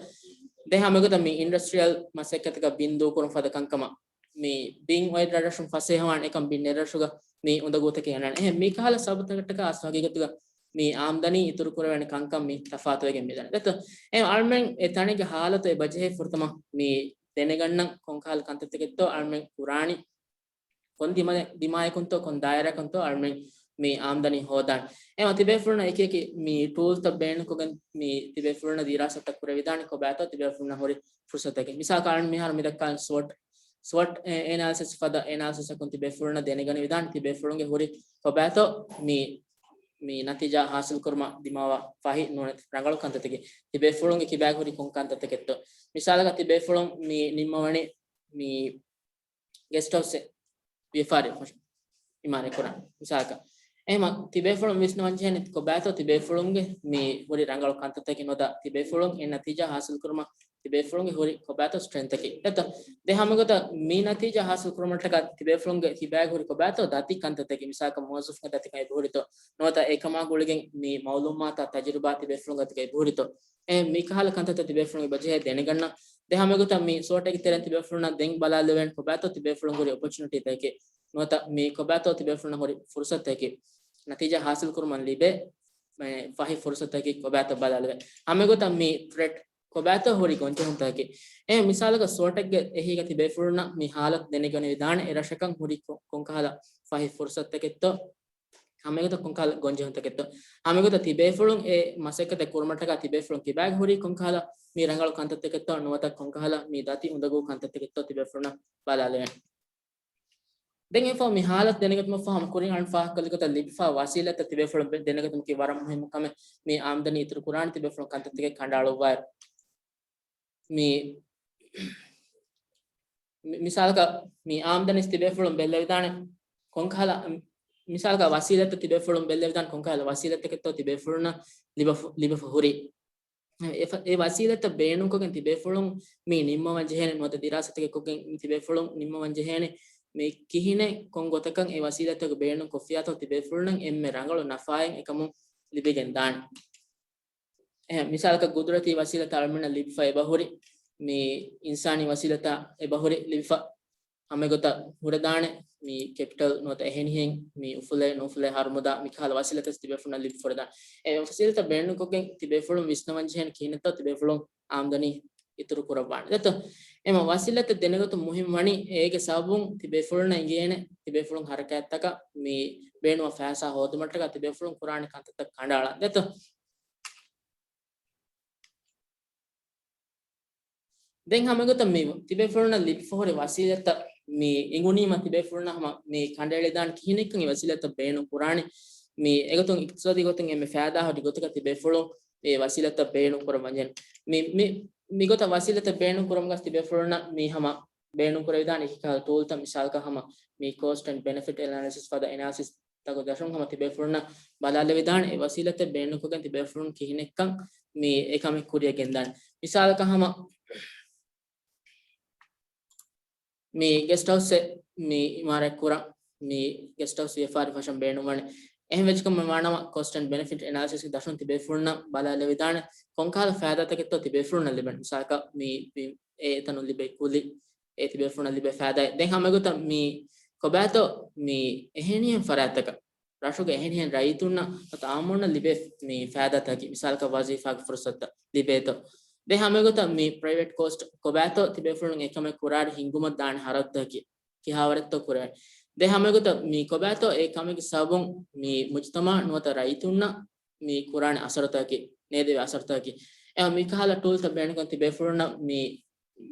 ދެ ހަމަގޮތަށް މި އިންޑަސްޓްރިއަލް މަސައްކަތަކަށް ބިން ދޫކުރުން ފަދަ ކަންކަމަށް މި ބިން އޮތް ރަށްރަށުން ފަސޭހަވާން އެކަމް ބިން ނެރަށުގަ މި އުނދަގޫތަކެއް އަންނާނެ. އެހެން މިކަހަލަ ސަބަބުތަކަށްޓަކާ އަސްލު ހަގީގަތުގަ މި އާމްދަނީ އިތުރު ކުރެވޭނެ ކަންކަން މި ތަފާތުވެގެން މިދަނީ. ދެތަ؟ އެ އަޅުމެން އެ ތަނެއްގެ ހާލަތު އެބަޖެހޭ ފުރަތަމަ މި ދެނެގަންނަން ކޮންކަހަލަ ކަންތައްތަކެއްތޯ އަޅުމެން ކުރާނީ. ކޮން ދިމަ-، ދިމާޔަކުންތޯ ކޮން ދާއިރާއަކުންތޯ އަޅުމެން މި އާމްދަނީ ހޯދާން. އެމަ ތިބޭފުޅުންނަށް އެކި އެކި މި ޓޫލްތައް ބޭނުންކޮށްގެން މި ތިބޭފުޅުންނަށް ދިރާސާތައް ކުރެވިދާނެ ކޮބާތޯ ތިބޭފުޅުންނަށް ހުރި ފުރުސަތަކީ. މިސާލަކަށް އަޅުން މިހާރު މި ދައްކާ ސްވޮޓް، ސްވޮޓް އެ-، އެނާލިސިސް ފަދަ އެނާލިސިސްއަކުން ތިބޭފުޅުންނަށް ދެނެގަނެވިދާނެ ތިބޭފުޅުންގެ ހުރި ކޮބާތޯ މި، މި ނަތީޖާ ހާސިލް ކުރުމަށް ދިމާވާ ފަހި ނޫނެތި ރަނގަޅު ކަންތައްތަކީ. ތިބޭފުޅުންގެ ކިބާގަ ހުރި ކޮން ކަންތައްތަކެއްތޯ. މިސާލަކަށް ތިބޭފުޅުން މި ނިންމަވަނީ މި ގެސްޓް ހައުސްއެއް ވިޔަފާރި އިމާރާތް ކުރަން މިސާލަކަށް. އެހެމަ ތިބޭފުޅުން ވިސްނަވަން ޖެހޭނެ ކޮބާތޯ ތިބޭފުޅުންގެ މި ހުރި ރަނގަޅު ކަންތައްތަކެއް ނުވަތަ ތިބޭފުޅުން އެ ނަތީޖާ ހާސިލް ކުރުމަށް ތިބޭފުޅުންގެ ހުރި ކޮބާތޯ ސްޓްރެންތަކެއް. ދެތަ؟ ދެ ހަމަގޮތަށް މި ނަތީޖާ ހާސިލް ކުރުމަށްޓަކާ ތިބޭފުޅުންގެ ތިބާގެ ހުރި ކޮބާތޯ ދަތި ކަންތައްތަކެއް. މިސާލަކަށް މުވައްޒަފުންގެ ދަތިކަން އެބަހުރިތޯ ނުވަތަ އެކަމާ ގުޅިގެން މި މައުލޫމާތާ ތަޖުރިބާ ތިބޭފުޅުންގެ ދަތިކަން އެބަހުރިތޯ. އެ މިކަހަލަ ކަންތައްތައް ތިބޭފުޅުން އެބަޖެހޭ ދެނެގަންނަން. ދެ ހަމަގޮތަށް މި ސްވޮޓެއްގެ ތެރެއިން ތިބޭފުޅުންނަށް ދެން ބަލާލެވޭނެ ކޮބާތޯ ތިބޭފުޅުން ހުރި އޮޕޮޗުނިޓީތަކެއް ނުވަތަ މި ކޮބާތޯ ތިބޭފުޅުން ހުރި ފުރުސަތެކެއް. ނަތީޖާ ހާސިލް ކުރުމަށް ލިބޭ މެ ފަހި ފުރުސަތަކީ ކޮބާތޯ ބަލާލެވޭ. ހަމަގޮތަށް މި ތްރެޓް ކޮބާތޯ ހުރި ގޮންޖެހުންތަކެއް. އެ މިސާލަކަށް ސްވޮޓެއްގެ އެހީގަ ތިބޭފުޅުންނަށް މި ހާލަތު ދެނެގަނެވިދާނެ އެ ރަށަކަށް ހުރި ކޮ-، ކޮންކަހަލަ ފަހި ފުރުސަތެކެއްތޯ. ހަމައެގޮތަށް ކޮންކަހަލަ ގޮންޖެހުންތަކެއްތޯ؟ ހަމައެގޮތަށް ތިބޭފުޅުން އެ މަސައްކަތެއް ކުރުމަށްޓަކާ ތިބޭފުޅުން ކިބާގަ ހުރީ ކޮންކަހަލަ މި ރަނގަޅު ކަންތައްތަކެއްތޯ ނުވަތަ ކޮންކަހަލަ މި ދަތި އުނދަގޫ ކަންތައްތަކެއްތޯ ތިބޭފުޅުންނަށް ބަލާލެވޭނެ. ދެން އެފަ މި ހާލަތު ދެނެގަތުމަށްފަހު ހަމަ ކުރިން އަޅުން ފާހަގަކޮށްލި ގޮތަށް ލިބިފާ ވަސީލަތްތައް ތިބޭފުޅުން ދެނެގަތުމަކީ ވަރަށް މުހިއްމު ކަމެއް. މި އާމްދަނީ އިތުރު ކުރާނެ ތިބޭފުޅުން ކަންތައްތަކެއް ކަނޑައަޅުއްވާއިރު. މި، މި، މިސާލަކަށް މި އާމްދަނީ ތިބޭފުޅުން ބެއްލެވިދާނެ ކޮންކަހަލަ، މިސާލަކަށް ވަސީލަތްތައް ތިބޭފުޅުން ބެއްލެވިދާނެ ކޮންކަހަލަ ވަސީލަތްތަކެއްތޯ ތިބޭފުޅުންނަށް ލިބަފު-، ލިބިފަ ހުރީ. އެ ފަ-، އެ ވަސީލަތްތައް ބޭނުންކޮށްގެން ތިބޭފުޅުން މި ނިންމަވަން ޖެހޭނެ ނުވަތަ ދިރާސާތަކެއް ކޮށްގެން ތިބޭފުޅުން ނިންމަވަން ޖެހޭނެ މި ކިހިނެއް ކޮން ގޮތަކަށް އެ ވަސީލަތްތަކުގެ ބޭނުން ކޮށްފިއްޔާތޯ ތިބޭފުޅުންނަށް އެންމެ ރަނގަޅު ނަފާއެއް އެކަމުން ލިބިގެން ދާނެ. އެހެން މިސާލަކަށް ގުދުރަތީ ވަސީލަތާ އަޅުމެންނަށް ލިބިފަ އެބަހުރި، މި އިންސާނީ ވަސީލަތާ އެބަހުރި ލިބިފަ ހަމައެގޮތަށް ހުރެދާނެ، މި ކެޕިޓަލް ނުވަތަ އެހެނިހެން މި އުފުލޭ ނުއުފުލޭ ހަރުމުދާ މިކަހަލަ ވަސީލަތް ތިބޭފުޅުންނަށް ލިބިފަ ހުރެދާނެ. އެ ވަސީލަތް ބޭނުންކޮށްގެން ތިބޭފުޅުން ވިސްނަވަން ޖެހޭނެ ކިހިނެއްތޯ ތިބޭފުޅުން އާމްދަނީ އިތުރު ކުރައްވާނެ. ދެތޯ؟ އެމަ ވަސީލަތް ދެނެގަތުން މުހިންމު ވަނީ އޭގެ ސަބަބުން ތިބޭފުޅުންނަށް އިނގޭނެ ތިބޭފުޅުން ހަރަކާތްތަކަށް މި ބޭނުމަށް ފައިސާ ހޯދުމަށްޓަކާ ތިބޭފުޅުން ކުރާނެ ކަންތައްތައް ކަނޑައަޅަން. ދެތޯ؟ ދެން ހަމަގޮތަށް މި ތިބޭފުޅުންނަށް ލިބިފަހުރި ވަސީލަތްތައް މި އިނގުނީމަ ތިބޭފުޅުންނަށް ހަމަ މި ކަނޑައެޅިދާނެ ކިހިނެއްކަން އެ ވަސީލަތްތައް ބޭނުން ކުރާނެ. މި އެގޮތުން އިޤްތިޞާދީ ގޮތުން އެންމެ ފައިދާހުރި ގޮތަކަށް ތިބޭފުޅުން އެ ވަސީލަތްތައް ބޭނުން ކުރައްވަންޖެހޭނެ. މި، މި، މިގޮތަށް ވަސީލަތްތައް ބޭނުން ކުރަމުގަ ތިބޭފުޅުންނަށް މި ހަމަ ބޭނުން ކުރެވިދާނެ އެކި ކަހަލަ ޓޫލްތައް މިސާލަކަށް ހަމަ މި ކޯސްޓް އެންޑް ބެނެފިޓް އެނާލިސިސް ފަދަ އެނާލިސިސް ތަކު ދަށުން ހަމަ ތިބޭފުޅުންނަށް ބަލާލެވިދާނެ އެ ވަސީލަތެއް ބޭނުންކޮށްގެން ތިބޭފުޅުން ކިހިނެއްކަން މި އެކަމެއް ކުރިއަށް ގެންދާނެ. މިސާލަކަށް ހަމަ މި ގެސްޓް ހައުސްއެއް މި އިމާރާތް ކުރަން މި ގެސްޓް ހައުސް ވިޔަފާރި ފަށަން ބޭނުންވަނެ. އެހެން ވެއްޖެކަމަށް ވާނަމަ ކޯސްޓް އެންޑް ބެނެފިޓް އެނާލިސިސްގެ ދަށުން ތިބޭފުޅުންނަށް ބަލާލެވިދާނެ ކޮންކަހަލަ ފައިދާތަކެއްތޯ ތިބޭފުޅުންނަށް ލިބެން. މިސާލަކަށް މި، މި އެ އެތަނުން ލިބޭ ކުލި، އެ ތިބޭފުޅުންނަށް ލިބޭ ފައިދާއެއް. ދެން ހަމަގޮތަށް މި ކޮބާތޯ މި އެހެނިހެން ފަރާތްތަކަށް ރަށުގެ އެހެނިހެން ރައްޔިތުންނަށް ނުވަތަ އާއްމުންނަށް ލިބޭ މި ފައިދާތަކަކީ، މިސާލަކަށް ވަޒީފާގެ ފުރުސަތުތައް ލިބޭތޯ. ދެން ހަމަގޮތަށް މި ޕްރައިވެޓް ކޯސްޓް ކޮބާތޯ ތިބޭފުޅުން އެކަމެއް ކުރާއިރު ހިންގުމަށް ދާނެ ހަރަދުތަކަކީ ކިހާވަރެއްތޯ ކުރެވޭނެ. ދެން ހަމަގޮތަށް މި ކޮބާތޯ އެ ކަމެއްގެ ސަބަބުން މި މުޖުތަމަޢަށް ނުވަތަ ރައްޔިތުންނަށް މި ކުރާނެ އަސަރުތަކަކީ، ނޭދެވޭ އަސަރުތަކަކީ. އެ މިކަހަލަ ޓޫލްތައް ބޭނުންކޮށް ތިބޭފުޅުންނަށް މި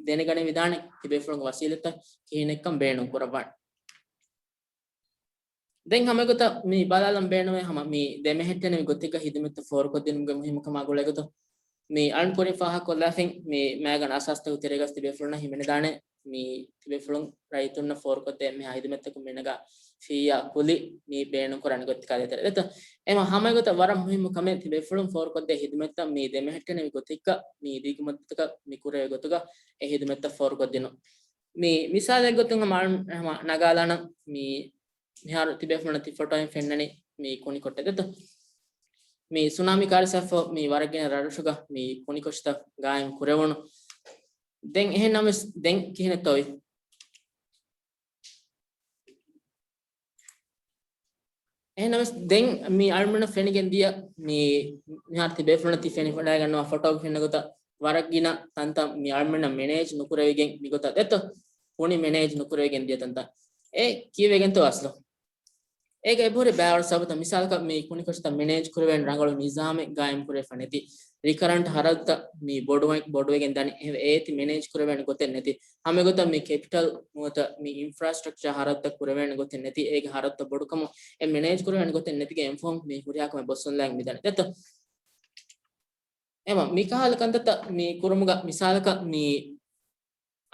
ދެނެގަނެވިދާނެ ތިބޭފުޅުންގެ ވަސީލަތްތައް ކިހިނެއްކަން ބޭނުން ކުރައްވާނެ. ދެން ހަމަގޮތަށް މި ބަލާލަން ބޭނުމޭ ހަމަ މި ދެމެހެއްޓެނިވި ގޮތެއްގަ ހިދުމަތްތައް ފޯރުކޮށްދިނުމުގެ މުހިއްމުކަމާ ގުޅޭގޮތުން މި އަޅުން ކުރިން ފާހަގަކޮށްލާފިން މި މައިގަނޑު އަސާސްތަކުގެ ތެރޭގަސް ތިބޭފުޅުންނަށް ހިމެނިދާނެ މި ތިބޭފުޅުން ރައްޔިތުންނަށް ފޯރުކޮށްދޭ އެންމެހާ ހިދުމަތްތަކުން މިނަގާ ފީއާ ކުލި މި ބޭނުންކުރާނެ ގޮތްތަކާ ދޭތެރޭ. ދެތޯ؟ އެމަ ހަމައެގޮތަށް ވަރަށް މުހިއްމު ކަމެއް ތިބޭފުޅުން ފޯރުކޮށްދޭ ހިދުމަތްތައް މި ދެމެހެއްޓެނިވި ގޮތެއްގަ މި ދީގުމައްދަތަކަށް މި ކުރެވޭ ގޮތުގަ އެ ހިދުމަތްތައް ފޯރުކޮށްދިނުން. މި މިސާލެއް ގޮތުން ހަމަ އަޅު-، ހަމަ ނަގާލާނަން މި މިހާރު ތިބޭފުޅުންނަށް ތި ފޮޓޯއިން ފެންނަނީ މި ކުނިކޮށްޓެއް ދެތޯ؟ މި ސުނާމީ ކާރިސާފަ މި ވަރަށް ގިނަ ރަށްރަށުގަ މި ކުނިކޮށިތައް ގާއިމް ކުރެވުނު. ދެން އެހެން ނަމަވެސް ދެން ކިހިނެއްތޯ އޮތް؟ އެހެންނަމަވެސް ދެން މި އަޅުމެންނަށް ފެނިގެން ދިޔަ މި މިހާރު ތިބޭފުޅުންނަށް ތި ފެނިފަޑައިގަންނަވާ ފޮޓޯގަ ފެންނަ ގޮތަށް ވަރަށް ގިނަ ތަންތަން މި އަޅުމެންނަށް މެނޭޖް ނުކުރެވިގެން މިގޮތަށް ދެތޯ؟ ކުނި މެނޭޖް ނުކުރެވިގެން ދިޔަ ތަންތަން. އެ ކީއްވެގެންތޯ އަސްލު؟ އޭގަ އެބަހުރި ބައިވަރު ސަބަބުތައް މިސާލަކަށް މި ކުނިކޮށިތައް މެނޭޖް ކުރެވޭނެ ރަނގަޅު ނިޒާމެއް ގާއިމް ކުރެވިފަ ނެތި. ރިކަރަންޓް ހަރަދުތައް މި ބޮޑުވެ-، ބޮޑުވެގެން ދަނީ. އެ-، އޭތި މެނޭޖް ކުރެވޭނެ ގޮތެއް ނެތި. ހަމަގޮތަށް މި ކެޕިޓަލް ނުވަތަ މި އިންފްރާސްޓްރަކްޗާ ހަރަދުތައް ކުރެވޭނެ ގޮތެއް ނެތި. އޭގެ ހަރަދުތައް ބޮޑުކަމުން އެ މެނޭޖް ކުރެވޭނެ ގޮތެއް ނެތިގެން އެންފޯމް މި ހުރިހާ ކަމެއް ބޮއްސަންލާން މިދަނީ. ދެތޯ؟ އެމަ މިކަހަލަ ކަންތައްތައް މި ކުރުމުގަ މިސާލަކަށް މި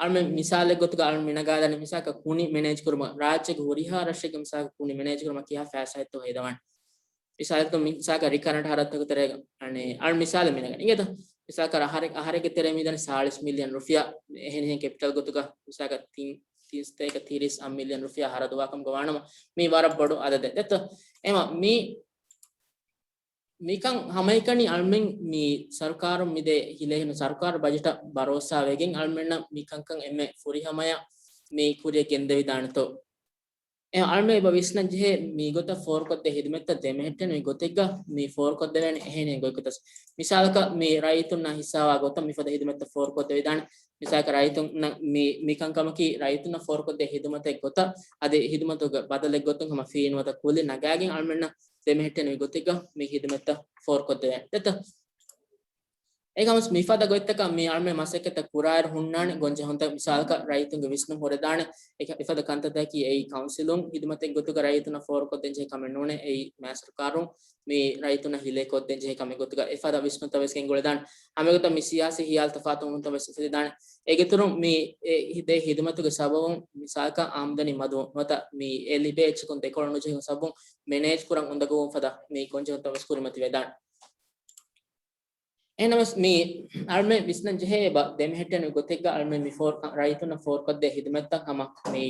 އަޅުމެން މިސާލެއް ގޮތުގަ އަޅުން މިނަގާލަނީ މިސާލަކަށް ކުނި މެނޭޖް ކުރުމަށް ރާއްޖޭގެ ހުރިހާ ރަށެއްގެ މިސާލަކަށް ކުނި މެނޭޖް ކުރުމަށް ކިހާ ފައިސާއެއްތޯ ހެދަވާނެ. މިސާލަކަށް މި މިސާލަކަށް ރިކަރަންޓް ހަރަދުތަކުގެ ތެރޭގަ އަނެއް އަޅުން މިސާލެއް މިނަގަނީ. އިނގޭތޯ؟ މިސާލަކަށް އަހަރެ-، އަހަރެއްގެ ތެރޭ މިދަނީ ސާޅީސް މިލިއަން ރުފިޔާ އެހެނިހެން ކެޕިޓަލް ގޮތުގަ މިސާލަކަށް ތިން، ތިން ސަތޭކަ ތިރީސް އަށް މިލިއަން ރުފިޔާ ހަރަދުވާކަމުގަ ވާނަމަ މީ ވަރަށް ބޮޑު އަދަދެއް ދެތޯ؟ އެމަ މީ މިކަން ހަމައެކަނި އަޅުމެން މި ސަރުކާރުން މިދޭ ހިލޭހިނު ސަރުކާރު ބަޖެޓަށް ބަރޯސާވެގެން އަޅުމެންނަށް މިކަންކަން އެންމެ ފުރިހަމަޔަށް މި ކުރިއަށް ގެންދެވިދާނެތޯ؟ އެ އަޅުމެން އެބަ ވިސްނަން ޖެހޭ މި ގޮތަށް ފޯރުކޮށްދޭ ހިދުމަތްތައް ދެމެހެއްޓެން މި ގޮތެއްގަ މި ފޯރުކޮށްދެވޭނެ އެހެނިހެން ގޮތްގޮތަސް. މިސާލަކަށް މި ރައްޔިތުންނާ ހިއްސާވާ ގޮތަށް މިފަދަ ހިދުމަތްތައް ފޯރުކޮށްދެވިދާނެ. މިސާލަކަށް ރައްޔިތުންނަށް މި، މި ކަންކަމަކީ ރައްޔިތުންނަށް ފޯރުކޮށްދޭ ހިދުމަތެއް ގޮތަށް އަދި ހިދުމަތުގެ ބަދަލެއް ގޮތުން ހަމަ ފީ ނުވަތަ ކުލި ނަގާގެން އަޅުމެންނަށް ދެމެހެއްޓެނިވި ގޮތެއްގަ މި ހިދުމަތްތައް ފޯރުކޮށްދެވޭނެ. ދެތަ؟ އެކަމަސް މިފަދަ ގޮތްތަކަށް މި އަޅުމެން މަސައްކަތްތައް ކުރާއިރު ހުންނާނެ ގޮންޖެހުންތައް، މިސާލަކަށް ރައްޔިތުންގެ ވިސްނުން ހުރެދާނެ. އެކަ-، އެފަދަ ކަންތައްތަކީ އެއީ ކައުންސިލުން ހިދުމަތެއް ގޮތުގަ ރައްޔިތުންނަށް ފޯރުކޮށްދޭން ޖެހޭ ކަމެއް ނޫނޭ. އެއީ މާ ސަރުކާރުން މި ރައްޔިތުންނަށް ހިލޭ ކޮށްދޭން ޖެހޭ ކަމެއް ގޮތުގަ އެފަދަ ވިސްނުންތައް ވެސް ގެންގުޅެދާނެ. ހަމައެގޮތަށް މި ސިޔާސީ ހިޔާލު ތަފާތު ވުންތައް ވެސް އުފެދިދާނެ. އޭގެ އިތުރުން މި އެ ހި-، ދޭ ހިދުމަތުގެ ސަބަބުން މިސާލަކަށް އާމްދަނީ މަދުވުން ނުވަތަ މި އެ ލިބޭ އެއްޗަކުން ދެކޮޅު ނުޖެހުން ސަބަބުން މެނޭޖް ކުރަން އުނދަގޫވުން ފަދަ މި ގޮންޖެހުންތައް ވެސް ކުރިމަތިވެދާނެ. އެހެނަސް މި އަޅުމެން ވިސްނަން ޖެހޭ އެބަ ދެމެހެއްޓެނި ގޮތެއްގަ އަޅުމެން މި ފޯރު-، ރައްޔިތުންނަށް ފޯރުކޮށްދޭ ހިދުމަތްތައް ހަމަ މި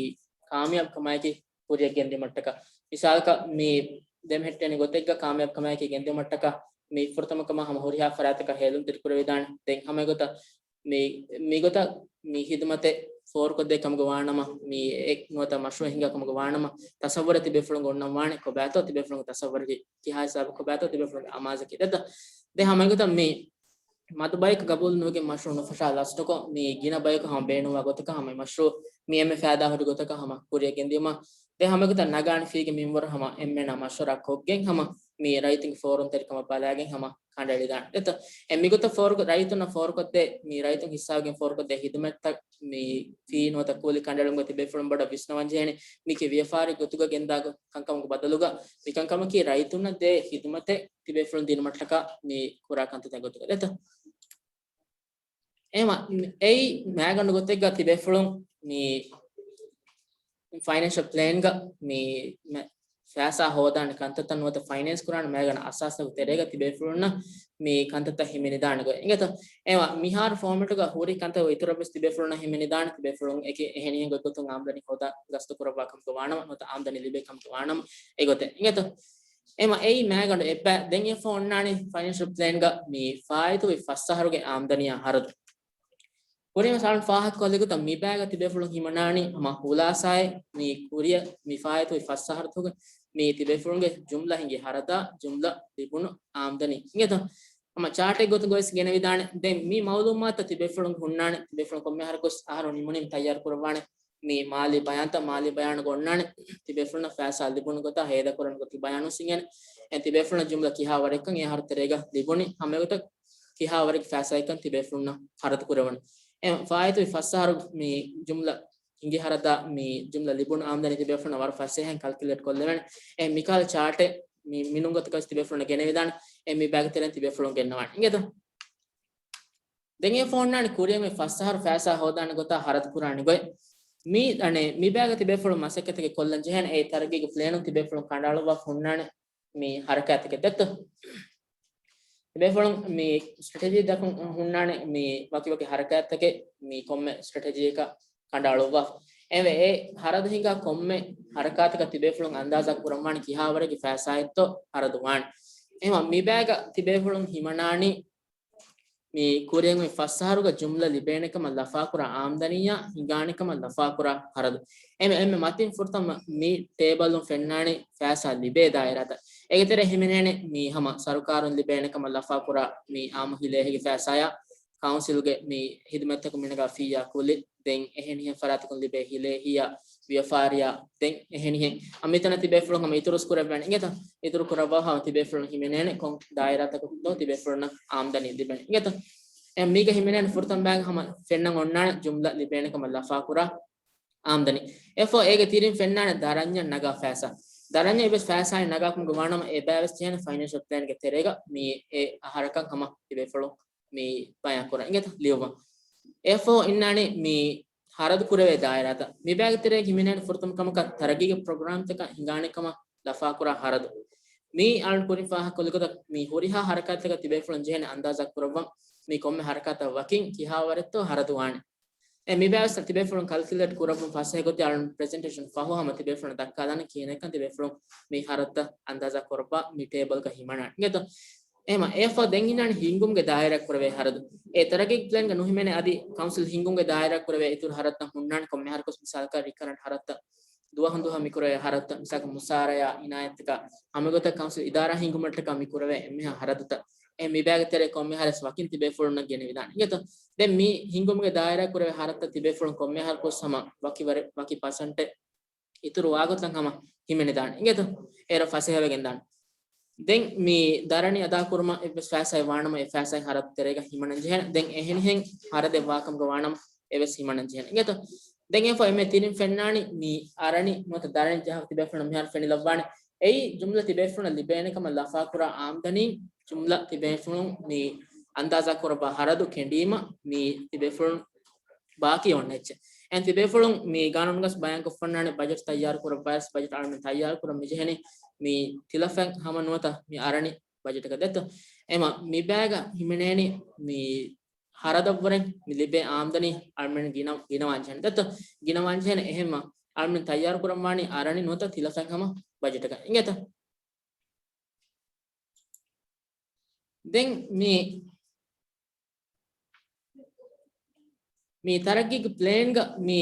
ކާމިޔާބު ކަމާއެކީ ކުރިއަށް ގެންދިއުމަށްޓަކާ. މިސާލަކަށް މި ދެމެހެއްޓެނި ގޮތެއްގަ ކާމިޔާބު ކަމާއެކީ ގެންދިއުމަށްޓަކާ މި ފުރަތަމަ ކަމަށް ހަމަ ހުރިހާ ފަރާތަކަށް ހޭލުންތެރި ކުރެވިދާނެ. ދެން ހަމަ ގޮތަށް މި، މިގޮތަށް މި ހިދުމަތެއް ފޯރުކޮށްދޭ ކަމުގަ ވާނަމަ، މި އެ ނުވަތަ މަޝްރޫއެއް ހިންގާ ކަމުގަ ވާނަމަ، ތަސައްވަރެއް ތިބޭފުޅުން އޮންނަން ވާނެ، ކޮބާތޯ ތިބޭފުޅުންގެ ތަސައްވަރަކީ، ކިހާ ހިސާބަކަށް ކޮބާތޯ ތިބޭފުޅުންގެ އަމާޒަކީ. ދެތަ؟ ދެ ހަމަ އެގޮތަށް މި މަދު ބަޔަކު ގަބޫލު ނުވެގެން މަޝްރޫއު ނުފަށާ ލަސްޓުކޮށް، މި ގިނަ ބަޔަކު ހަމަ ބޭނުންވާ ގޮތަކަށް ހަމަ މަޝްރޫއު މި އެންމެ ފައިދާ ހުރި ގޮތަކަށް ހަމަ ކުރިއަށް ގެންދިއުމަށް. ދެ ހަމަ އެގޮތަށް ނަގާނެ ފީގެ މިންވަރު ހަމަ އެންމެނާ މަޝްވަރާ ކޮށްގެން ހަމަ މި ރައްޔިތުންގެ ފޯރުންތެރިކަމަށް ބަލާގެން ހަމަ ކަނޑައެޅިދާނެ. ދެތަ؟ އެ މިގޮތަށް ފޯރު، ރައްޔިތުންނަށް ފޯރުކޮށްދޭ، މި ރައްޔިތުން ހިއްސާވެގެން ފޯރުކޮށްދޭ ހިދުމަތްތައް، މި ފީ ނުވަތަ ކޫލި ކަނޑައެޅުމުގަ ތިބޭފުޅުން ބޮޑަށް ވިސްނަވަން ޖެހޭނެ. މީކީ ވިޔަފާރި ގޮތުގަ ގެންދާ ކަންކަމުގެ ބަދަލުގަ މި ކަންކަމަކީ ރައްޔިތުންނަށް ދޭ ހިދުމަތެއް ތިބޭފުޅުން ދިނުމަށްޓަކާ މި ކުރާ ކަންތައްތައް ގޮތުގަ. ދެތަ؟ އެހެންވީމަ، އެއީ މައިގަނޑު ގޮތެއްގަ ތިބޭފުޅުން މި ފައިނޭންޝަލް ޕްލޭންގަ މި މެ-، ފައިސާ ހޯދާނެ ކަންތައްތައް ނުވަތަ ފައިނޭންސް ކުރާނެ މައިގަނޑު އަސާސްތަކުގެ ތެރޭގަ ތިބޭފުޅުންނަށް މި ކަންތައްތައް ހިމެނިދާނެ ގޮތް އިނގޭތަ؟ އެހެންވީމަ، މިހާރު ފޯމެޓުގަ ހުރި ކަންތައް އިތުރަށް ވެސް ތިބޭފުޅުންނަށް ހިމެނިދާނެ. ތިބޭފުޅުން އެކި އެހެނިހެން ގޮތްގޮތުން އާމްދަނީ ހޯދާ ގަސްތު ކުރައްވާ ކަމުގަ ވާނަމަ ނުވަތަ އާމްދަނީ ލިބޭ ކަމުގަ ވާނަމަ އެގޮތެއް އިނގޭތަ؟ އެހެންވީމަ، އެއީ މައިގަނޑު އެއްބައި. ދެން އެއަށްފަހު އޮންނާނީ ފައިނޭންޝަލް ޕްލޭންގަ މި ފާއިތުވި ފަސް އަހަރުގެ އާމްދަނީއާ ހަރަދު. ކުރިން ސާޅުން ފާހަގަކޮށްލި ގޮތަށް މި ބައިގަ ތިބޭފުޅުން ހިމަނާނީ ހަމަ ހުލާސާއެއް މި ކުރިއަށް މި ފާއިތުވި ފަސް އަހަރުތުގަ މި ތިބޭފުޅުންގެ ޖުމްލަ ހިނގި ހަރަދާ ޖުމްލަ ލިބުނު އާމްދަނީ އިނގޭތަ؟ ހަމަ ޗާޓެއް ގޮތުން ގޮވެސް ގެނެވިދާނެ. ދެން މި މައުލޫމާތު ތިބޭފުޅުން ހުންނާނެ، ތިބޭފުޅުން ކޮންމެ އަހަރަކުސް އަހަރު ނިމުނީމަ ތައްޔާރު ކުރައްވާނެ. މި މާލީ ބަޔާންތައް، މާލީ ބަޔާނުގަ އޮންނާނެ ތިބޭފުޅުންނަށް ފައިސާ ލިބުނު ގޮތާ ހޭދަކުރަން ގޮތަށް ބަޔާން ހުސްއިނގޭނެ. އެ ތިބޭފުޅުންނަށް ޖުމްލަ ކިހާ ވަރެއްކަން އެ އަހަރު ތެރޭގަ ލިބުނީ، ހަމައެގޮތަށް ކިހާ ވަރެއްގެ ފައިސާއެއްކަން ތިބޭފުޅުންނަށް ހަރަދު ކުރެވުނީ. އެ ފާއިތުވި ފަސް އަހަރު މި ޖުމްލަ ހިނގި ހަރަދާ މި ޖުމްލަ ލިބުނު އާމްދަނީ ތިބޭފުޅުންނަށް ވަރަށް ފަސޭހައިން ކަލްކިއުލޭޓް ކޮށްލެވޭނެ. އެ މިކަހަލަ ޗާޓެއް މި މިނޫން ގޮތަކަށް ތިބޭފުޅުންނަށް ގެނެވިދާނެ. އެ މި ބައިގެ ތެރެއިން ތިބޭފުޅުން ގެންނަވާނެ އިނގޭތަ؟ ދެން އެއަށްފަހު އޮންނާނެ ކުރިއަށް މި ފަސް އަހަރު ފައިސާ ހޯދާނެ ގޮތާ ހަރަދު ކުރާނެ ގޮތް. މި، އަނެއް، މި ބައިގަ ތިބޭފުޅުން މަސައްކަތެއް ކޮށްލަން ޖެހޭނެ. އެ ތަރައްގީގެ ޕްލޭނުން ތިބޭފުޅުން ކަނޑައަޅުއްވާ ހުންނާނެ މި ހަރަކާތްތަކެއް ދެއްތޯ؟ ތިބޭފުޅުން މި ސްޓްރެޓެޖީ ދައްކަން ހުންނާނެ މި ވަކިވަކި ހަރަކާތްތަކެއް މި ކޮންމެ ސްޓްރެޓެޖީއަކަށް ކަނޑައަޅުއްވާފަ. އެހެންވެ، އެ ހަރަދު ހިނގާ ކޮންމެ ހަރަކާތަކަށް ތިބޭފުޅުން އަންދާޒާ ކުރަންވާނެ ކިހާވަރެއްގެ ފައިސާއެއްތޯ ހަރަދު ވާނެ. އެހެންވީމަ، މި ބައިގަ ތިބޭފުޅުން ހިމަނާނީ މި ކުރިއަށް މި ފަސް އަހަރުގަ ޖުމްލަ ލިބޭނެ ކަމަށް ލަފާކުރާ އާމްދަނީއާ ހިނގާނެ ކަމަށް ލަފާކުރާ ހަރަދު. އެމެ، އެމެ މަތިން ފުރަތަމަ މި ޓޭބަލުން ފެންނާނީ ފައިސާ ލިބޭ ދާއިރާތައް. އޭގެ ތެރޭ ހިމެނޭނެ މި ހަމަ ސަރުކާރުން ލިބޭނެ ކަމަށް ލަފާކުރާ މި އާއްމު ހިލޭ ހިގި ފައިސާއާ، ކައުންސިލްގެ މި ހިދުމަތްތަކުން މިނަގާ ފީއާ ކުލި، ދެން އެހެނިހެން ފަރާތަކުން ލިބޭ ހިލޭ ހިޔާ، ވިޔަފާރިއާ، ދެން އެހެނިހެން. އަ، މިތަނަށް ތިބޭފުޅުން ހަމަ އިތުރުސް ކުރެއްވޭނެ އިނގޭތަ؟ އިތުރު ކުރައްވާފަ ތިބޭފުޅުން ހިމެނޭނެ ކޮން ދާއިރާތަކުންތޯ ތިބޭފުޅުންނަށް އާމްދަނީ ލިބޭނެ އިނގޭތަ؟ އެ މީގަ ހިމެނޭނެ ފުރަތަމަ ބައިގަ ހަމަ ފެންނަން އޮންނާނެ ޖުމްލަ ލިބޭނެ ކަމަށް ލަފާކުރާ އާމްދަނީ. އެއަށްފަހު އޭގެ ތިރިން ފެންނާނެ ދަރަންޏަށް ނަގާ ފައިސާ. ދަރަންޏަށް އެއްވެސް ފައިސާއެއް ނަގާކަމުގަ ވާނަމަ އެބައިވެސް ޖެހޭނެ ފައިނޭންޝަލް ޕްލޭންގެ ތެރޭގަ މި އެ އަހަރަކަށް ހަމަ ތިބޭފުޅުން މި ބަޔާން ކުރަން އިނގޭތަ؟ ލިޔުއްވަން. އެއަށްފަހު އިންނާނީ މި ހަރަދު ކުރެވޭ ދާއިރާތައް. މި ބައިގެ ތެރޭގަ ހިމެނޭނެ ފުރަތަމަ ކަމަކަށް ތަރައްގީގެ ޕްރޮގްރާމްތަކަށް ހިނގާނެ ކަމަށް ލަފާކުރާ ހަރަދު. މި އަޅުން ކުރިން ފާހަގަކޮށްލި ގޮތަށް މި ހުރިހާ ހަރަކާތްތަކަށް ތިބޭފުޅުން ޖެހޭނެ އަންދާޒާ ކުރައްވަން މި ކޮންމެ ހަރަކާތަށް ވަކިން ކިހާވަރެއްތޯ ހަރަދު ވާނެ. އެ މި ބައިވެސް ތިބޭފުޅުން ކަލްކިއުލޭޓް ކުރައްވަން ފަސޭހަ ގޮތެއް އަޅުން ޕްރެޒެންޓޭޝަން ފަހު ހަމަ ތިބޭފުޅުން ދައްކާލާނެ ކިހިނެއްކަން ތިބޭފުޅުން މި ހަރަދުތައް އަންދާޒާ ކުރައްވާ މި ޓޭބަލްގަ ހިމަނާނެ އިނގޭތަ؟ އެހެންވީމަ އެއަށްފަހު ދެން އިންނާނެ ހިންގުމުގެ ދާއިރާ ކުރެވޭ ހަރަދު. އެ ތަރައްގީ ޕްލޭންގަ ނުހިމެނޭ އަދި ކައުންސިލް ހިންގުމުގެ ދާއިރާ ކުރެވޭ އިތުރު ހަރަދުތައް ހުންނާނެ ކޮންމެ އަހަރަކުސް މިސާލަކަށް ރިކަރެންޓް ހަރަދުތައް ދުވަހުން ދުވަހަށް މިކުރެވޭ ހަރަދުތައް، މިސާލަކަށް މުސާރަޔާ އިނާޔަތްތަކާ ހަމަގޮތަށް ކައުންސިލް އިދާރާ ހިންގުމަށްޓަކާ މިކުރެވޭ އެންމެހާ ހަރަދުތައް. އެ މިބައިގެ ތެރޭ ކޮންމެ ހަރަސް ވަކިން ތިބޭފުޅުންނަށް ގެނެވިދާނެ. އިނގޭތަ؟ ދެން މި ހިންގުމުގެ ދާއިރާ ކުރެވޭ ހަރަދުތައް ތިބޭފުޅުން ކޮންމެ ހަރަކުސް ހަމަ ވަކި ވަރެ-، ވަކި ޕަސެންޓެއް އިތުރު ވާގޮތަށް ހަމަ ހިމެނިދާނެ. އިނގޭތަ؟ އޭރަށް ފަސޭހަވެގެން ދާނެ. ދެން މި ދަރަނި އަދާކުރުމަށް އެއްވެސް ފައިސާއެއް ވާނަމަ، އެ ފައިސާއެއް ހަރަދު ތެރޭގަ ހިމަނަން ޖެހޭނެ. ދެން އެހެނިހެން ހަރަދެއް ވާކަމުގަ ވާނަމަ، އެވެސް ހިމަނަން ޖެހޭނެ. އިނގޭތޯ؟ ދެން އެފޯ އެންމެ ތިނިން ފެންނާނީ މި އަރަނި ނުވަތަ ދަރަނި ޖަހާފަ ތިބޭފުޅުން މިހާރު ފެނިލައްވާނެ. އެއީ ޖުމްލަ ތިބޭފުޅުން ލިބޭނެ ކަމަށް ލަފާކުރާ އާމްދަނީ، ޖުމްލަ ތިބޭފުޅުން މި އަންދާޒާ ކުރައްވާ ހަރަދު ކެނޑީމަ މި ތިބޭފުޅުން ބާކީ އޮންނަ އެއްޗެއް. އެހެން ތިބޭފުޅުން މި ގާނޫނުގަސް ބަޔާންކޮށްފަންނާނެ ބަޖެޓް ތައްޔާރު ކުރައްވާ ވެސް ބަޖެޓް އަޅުމެން ތައްޔާރު ކުރަން މިޖެހެނީ މި ތިލަފަތް ހަމަ ނުވަތަ މި އަރަނި ބަޖެޓަކަށް ދެއްތޯ. އެމަ މި ބައިގަ ހިމެނޭނީ މި ހަރަދަށްވުރެން މި ލިބޭ އާމްދަނީ އަޅުމެން ގިނަ-، ގިނަވާން ޖެހޭނެ ދެއްތޯ. ގިނަވާން ޖެހޭނެ އެހެންމަ އަޅުމެން ތައްޔާރު ކުރަން ވާނީ އަރަނި ނުވަތަ ތިލަފަތް ހަމަ ބަޖެޓަކަށް. އިނގޭތަ؟ ދެން މި، މި ތަރައްގީގެ ޕްލޭންގަ މި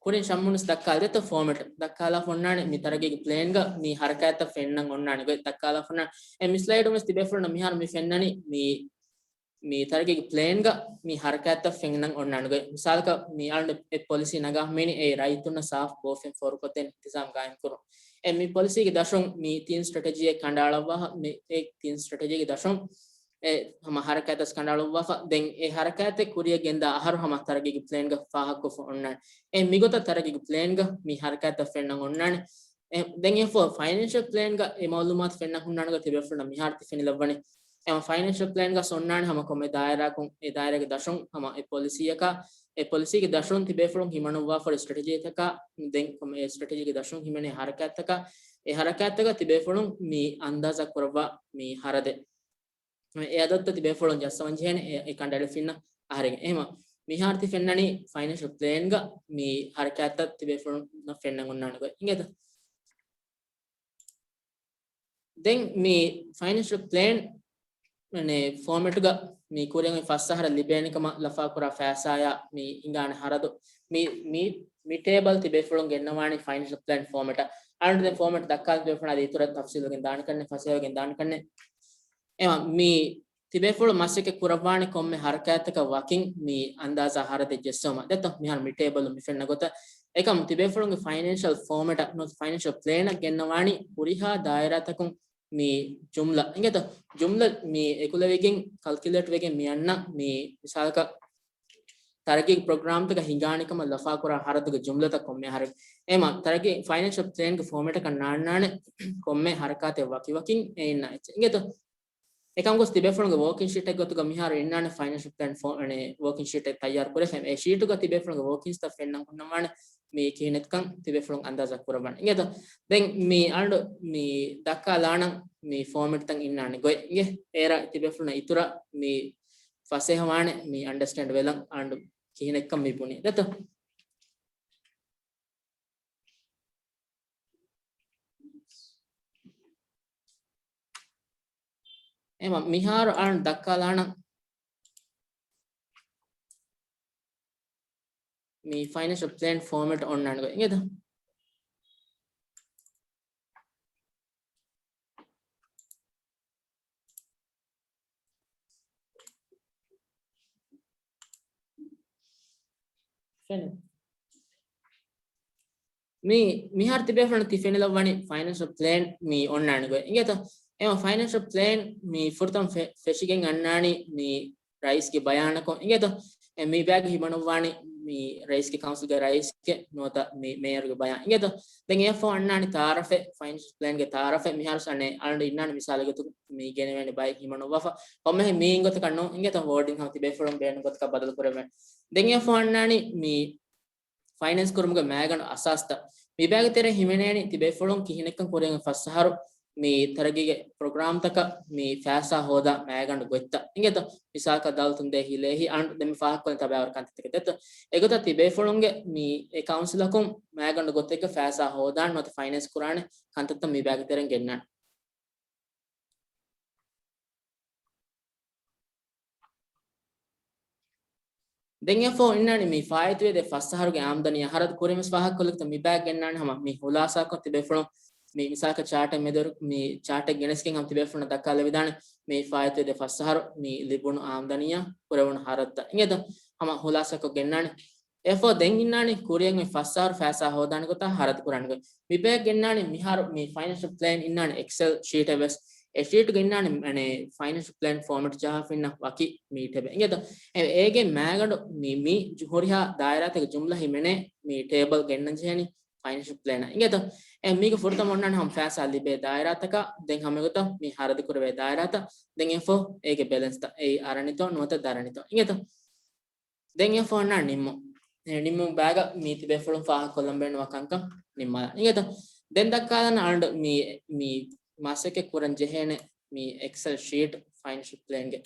ކުރިން ޝަމްމުން ވެސް ދައްކާލަ ދެއްތޯ ފޯމެޓް. ދައްކާލާފަ އޮންނާނެ މި ތަރައްގީގެ ޕްލޭންގަ މި ހަރަކާތްތައް ފެންނަން އޮންނާނެ ގޮތް ދައްކާލާފަ އޮންނާނެ. އެ މި ސްލައިޑުން ވެސް ތިބޭފުޅުންނަށް މިހާރު މި ފެންނަނީ މި، މި ތަރައްގީގެ ޕްލޭންގަ މި ހަރަކާތްތައް ފެންނަން އޮންނާނެ ގޮތް. މިސާލަކަށް މި އަޅުގަނޑު އެ ޕޮލިސީ ނަގާފަ މިއިނީ އެ ރައްޔިތުންނަށް ސާފު ބޯފިން ފޯރުކޮށްދޭން އިންތިޒާމް ގާއިމްކުރުން. އެ މި ޕޮލިސީގެ ދަށުން މި ތިން ސްޓްރެޓެޖީއެއް ކަނޑައަޅައްވާފަ، މި އެ ތިން ސްޓްރެޓެޖީގެ ދަށުން އެ ހަމަ ހަރަކާތްތައް ކަނޑައަޅުއްވާފަ. ދެން އެ ހަރަކާތެއް ކުރިއަށް ގެންދާ އަހަރު ހަމަ ތަރައްގީގެ ޕްލޭންގަ ފާހަގަކޮށްފަ އޮންނާނެ. އެ މިގޮތަށް ތަރައްގީގެ ޕްލޭންގަ މި ހަރަކާތްތައް ފެންނަން އޮންނާނެ. އެ، ދެން އެފޯ ފައިނޭންޝަލް ޕްލޭންގަ އެ މައުލޫމާތު ފެންނަން ހުންނާނެ ގޮތް ތިބޭފުޅުންނަށް މިހާރު ތި ފެނިލައްވަނީ. އެ ފައިނޭންޝަލް ޕްލޭންގަސް އޮންނާނެ ހަމަ ކޮންމެ ދާއިރާއަކުން އެ ދާއިރާގެ ދަށުން ހަމަ އެ ޕޮލިސީއަކާ، އެ ޕޮލިސީގެ ދަށުން ތިބޭފުޅުން ހިމަނުއްވާފަ ސްޓްރެޓެޖީތަކާ، ދެން ކޮންމެ އެ ސްޓްރެޓެޖީގެ ދަށުން ހިމެނޭ ހަރަކާތްތަކާ، އެ ހަރަކާތްތަކަށް ތިބޭފުޅުން މި އަންދާޒާ ކުރައްވާ މި ހަރަދެއް. އެ އަދަދުތައް ތިބޭފުޅުން ޖައްސަވަން ޖެހޭނެ އެ، އެ ކަނޑައެޅިފިންނަ އަހަރެން. އެހެމަ މިހާރު ތި ފެންނަނީ ފައިނޭންޝަލް ޕްލޭންގަ މި ހަރަކާތްތައް ތިބޭފުޅުންނަށް ފެންނަން އޮންނާނެ ގޮތް. އިނގޭތަ؟ ދެން މި ފައިނޭންޝަލް ޕްލޭން މަނެ ފޯމެޓުގަ މި ކުރިން ފަސް އަހަރަށް ލިބޭނެ ކަމަށް ލަފާކުރާ ފައިސާޔާ މި ހިނގާނެ ހަރަދު މި، މި، މި ޓޭބަލް ތިބޭފުޅުން ގެންނަވާނީ ފައިނޭންޝަލް ޕްލޭން ފޯމެޓަށް. އަޅުގަނޑު ދެން ފޯމެޓް ދައްކާލަން ތިބޭފުޅުން އަދި އިތުރަށް ތަފްސީލުވެގެން ދާނެ ކަންނެ، ފަސޭހަވެގެން ދާނެ ކަންނެ. އެމަ މި ތިބޭފުޅު މަސައްކަތް ކުރައްވާނެ ކޮންމެ ހަރަކާތްތަކަށް ވަކިން މި އަންދާޒާ ހަރަދެއް ޖެއްސުމަށް ދެއްތޯ މިހާރު މި ޓޭބަލު މި ފެންނަ ގޮތަށް. އެކަމް ތިބޭފުޅުންގެ ފައިނޭންޝަލް ފޯމެޓަށް ނުވަތަ ފައިނޭންޝަލް ޕްލޭނަށް ގެންނަވާނީ ހުރިހާ ދާއިރާތަކުން މި ޖުމްލަ އިނގޭތޯ؟ ޖުމްލަ މި އެކުލެވިގެން ކަލްކިއުލޭޓް ވެގެން މި އަންނަ މި މިސާލަކަށް ތަރައްގީ ޕްރޮގްރާމްތަކަށް ހިނގާނެ ކަމަށް ލަފާކުރާ ހަރަދުގެ ޖުމްލަތައް ކޮންމެ އަހަރެއް. އެމަ ތަރައްގީ ފައިނޭންޝަލް ޕްލޭންގެ ފޯމެޓަކަށް ނާންނާނެ ކޮންމެ ހަރަކާތެއް ވަކިވަކިން އެ އިންނަ އެއްޗެއް. އިނގޭތޯ؟ އެކަމްގޮސް ތިބޭފުޅުންގެ ވޯކިން ޝީޓެއް ގޮތުގަ މިހާރު އިންނާނެ ފައިނޭންޝަލް ޕްލޭން ފޯ-، ވޯކިން ޝީޓެއް ތައްޔާރު ކުރެފެން. އެ ޝީޓުގަ ތިބޭފުޅުންގެ ވޯކިންސްތައް ފެންނަން ހުންނަވާނެ މި ކިހިނެއްކަން ތިބޭފުޅުން އަންދާޒާ ކުރައްވާނެ. އިނގޭތޯ؟ ދެން މި އަޅު މި ދައްކާލާނަން މި ފޯމެޓްތައް އިންނާނެ ގޮތް. އިނގޭ އޭރަށް ތިބޭފުޅުންނަށް އިތުރަށް މި ފަސޭހަވާނެ މި އަންޑަސްޓޭންޑް ވެލަން އަޅު ކިހިނެއްކަން މި ބުނީ. ދެއްތޯ؟ އެމަ މިހާރު އަޅުން ދައްކާލާނަން މި ފައިނޭންޝަލް ޕްލޭން ފޯމެޓް އޮންނާނެ ގޮތް. އިނގޭތަ؟ ފެނު. މި، މިހާރު ތިބޭފުޅުން ތި ފެނިލައްވަނީ ފައިނޭންޝަލް ޕްލޭން މި އޮންނާނެ ގޮތް. އިނގޭތަ؟ އެމަ ފައިނޭންޝަލް ޕްލޭން މި ފުރަތަމަ ފެ-، ފެށިގެން އަންނާނީ މި ރައީސްގެ ބަޔާނަކުން. އިނގޭތަ؟ އެ މި ބައިގަ ހިމަނުއްވާނީ މި ރައީސްގެ ކައުންސިލްގެ ރައީސްގެ ނުވަތަ މި މޭޔަރުގެ ބަޔާން. އިނގޭތަ؟ ދެން އެއަށްފަހު އަންނާނީ ތައާރަފެއް، ފައިނޭންޝަލް ޕްލޭންގެ ތައާރަފެއް. މިހާރު އަނެއް އަޅުން އިންނާނެ މިސާލެއް ގޮތުގަ މި ގެނެވޭނެ ބައެއް ހިމަނުއްވާފަ. ކޮންމެހެން މި ގޮތަކަށް ނޫން. އިނގޭތަ؟ ވޯޑިން ހަމަ ތިބޭފުޅުން ބޭނުން ގޮތަކަށް ބަދަލު ކުރެވޭނެ. ދެން އެއަށްފަހު އަންނާނީ މި ފައިނޭންސް ކުރުމުގެ މައިގަނޑު އަސާސްތައް. މި ބައިގެ ތެރޭ ހިމެނޭނީ ތިބޭފުޅުން ކިހިނެއްކަން ކުރިއަށް ފަސް އަހަރު މި ތަރައްގީގެ ޕްރޮގްރާމްތަކަށް މި ފައިސާ ހޯދާ މައިގަނޑު ގޮތްތައް. އިނގޭތޯ؟ މިސާލަކަށް ދައުލަތުން ދޭ ހިލޭހި އަން ދެން މި ފާހަގަކޮށް ތަބާވަރު ކަންތައްތަކެއް ދެއްތޯ. އެގޮތަށް ތިބޭފުޅުންގެ މި އެ ކައުންސިލަކުން މައިގަނޑު ގޮތެއްގަ ފައިސާ ހޯދާން ނުވަތަ ފައިނޭންސް ކުރާނެ ކަންތައްތައް މި ބައިގެ ތެރެއިން ގެންނާނެ. ދެން އެއަށްފަހު އިންނާނީ މި ފާއިތުވެދޭ ފަސް އަހަރުގެ އާމްދަނީ އަހަރަދު ކުރިން ވެސް ފާހަގަކޮށްލި ގޮތަށް މި ބައި ގެންނާނީ ހަމަ މި ހުލާސާކޮށް ތިބޭފުޅުން މި މިސާލަކަށް ޗާޓެއް މެދުވެރި މި ޗާޓެއް ގެނެސްގެން ހަމަ ތިބޭފުޅުންނަށް ދައްކާލެވިދާނެ މި ފާއިތުވެދޭ ފަސް އަހަރު މި ލިބުނު އާމްދަނީއާ ކުރެވުނު ހަރަދުތައް. އިނގޭތަ؟ ހަމަ ހުލާސާކޮށް ގެންނާނީ. އެއަށްފަހު ދެން އިންނާނީ ކުރިއަށް އޮތް ފަސް އަހަރު ފައިސާ ހޯދާނެ ގޮތާ ހަރަދު ކުރާނެ ގޮތް. މި ބައި ގެންނާނީ މިހާރު މި ފައިނޭންޝަލް ޕްލޭން އިންނާނީ އެކްސެލް ޝީޓެއް ވެސް. އެ ޝީޓްގަ އިންނާނެ ފައިނޭންޝަލް ޕްލޭން ފޯމެޓް ޖަހާފަ އިންނަ ވަކި މި ޓޭބަލް. އިނގޭތޯ؟ އެ އޭގެ މާގަނޑު މި، މި ޖު-، ހުރިހާ ދާއިރާތަކެއް ޖުމްލަ ހިމެނޭ މި ޓޭބަލް ގެންނަން ޖެހޭނީ ފައިނޭންޝަލް ޕްލޭނަށް. އިނގޭތޯ؟ އެ މީގެ ފުރަތަމަ އޮންނާނެ ހަމަ ފައިސާ ލިބޭ ދާއިރާތަކާ، ދެން ހަމަ އެގޮތަށް މި ހަރަދު ކުރެވޭ ދާއިރާތައް، ދެން އެފޯ އޭގެ ބެލެންސްތައް އެއީ އަރަނިތޯ ނުވަތަ ދަރަނިތޯ. އިނގޭތޯ؟ ދެން އެފޯ އޮންނާނެ ނިންމުން. އެ ނިންމުން ބައިގަ މި ތިބޭފުޅުން ފާހަގަ ކޮށްލަން ބޭނުންވާ ކަންކަން ނިންމާލާ. އިނގޭތޯ؟ ދެން ދައްކާލަން އަޅުގަނޑު މި، މި މަސައްކަތް ކުރަން ޖެހޭނެ މި އެކްސެލް ޝީޓް ފައިނޭންޝަލް ޕްލޭންގެ.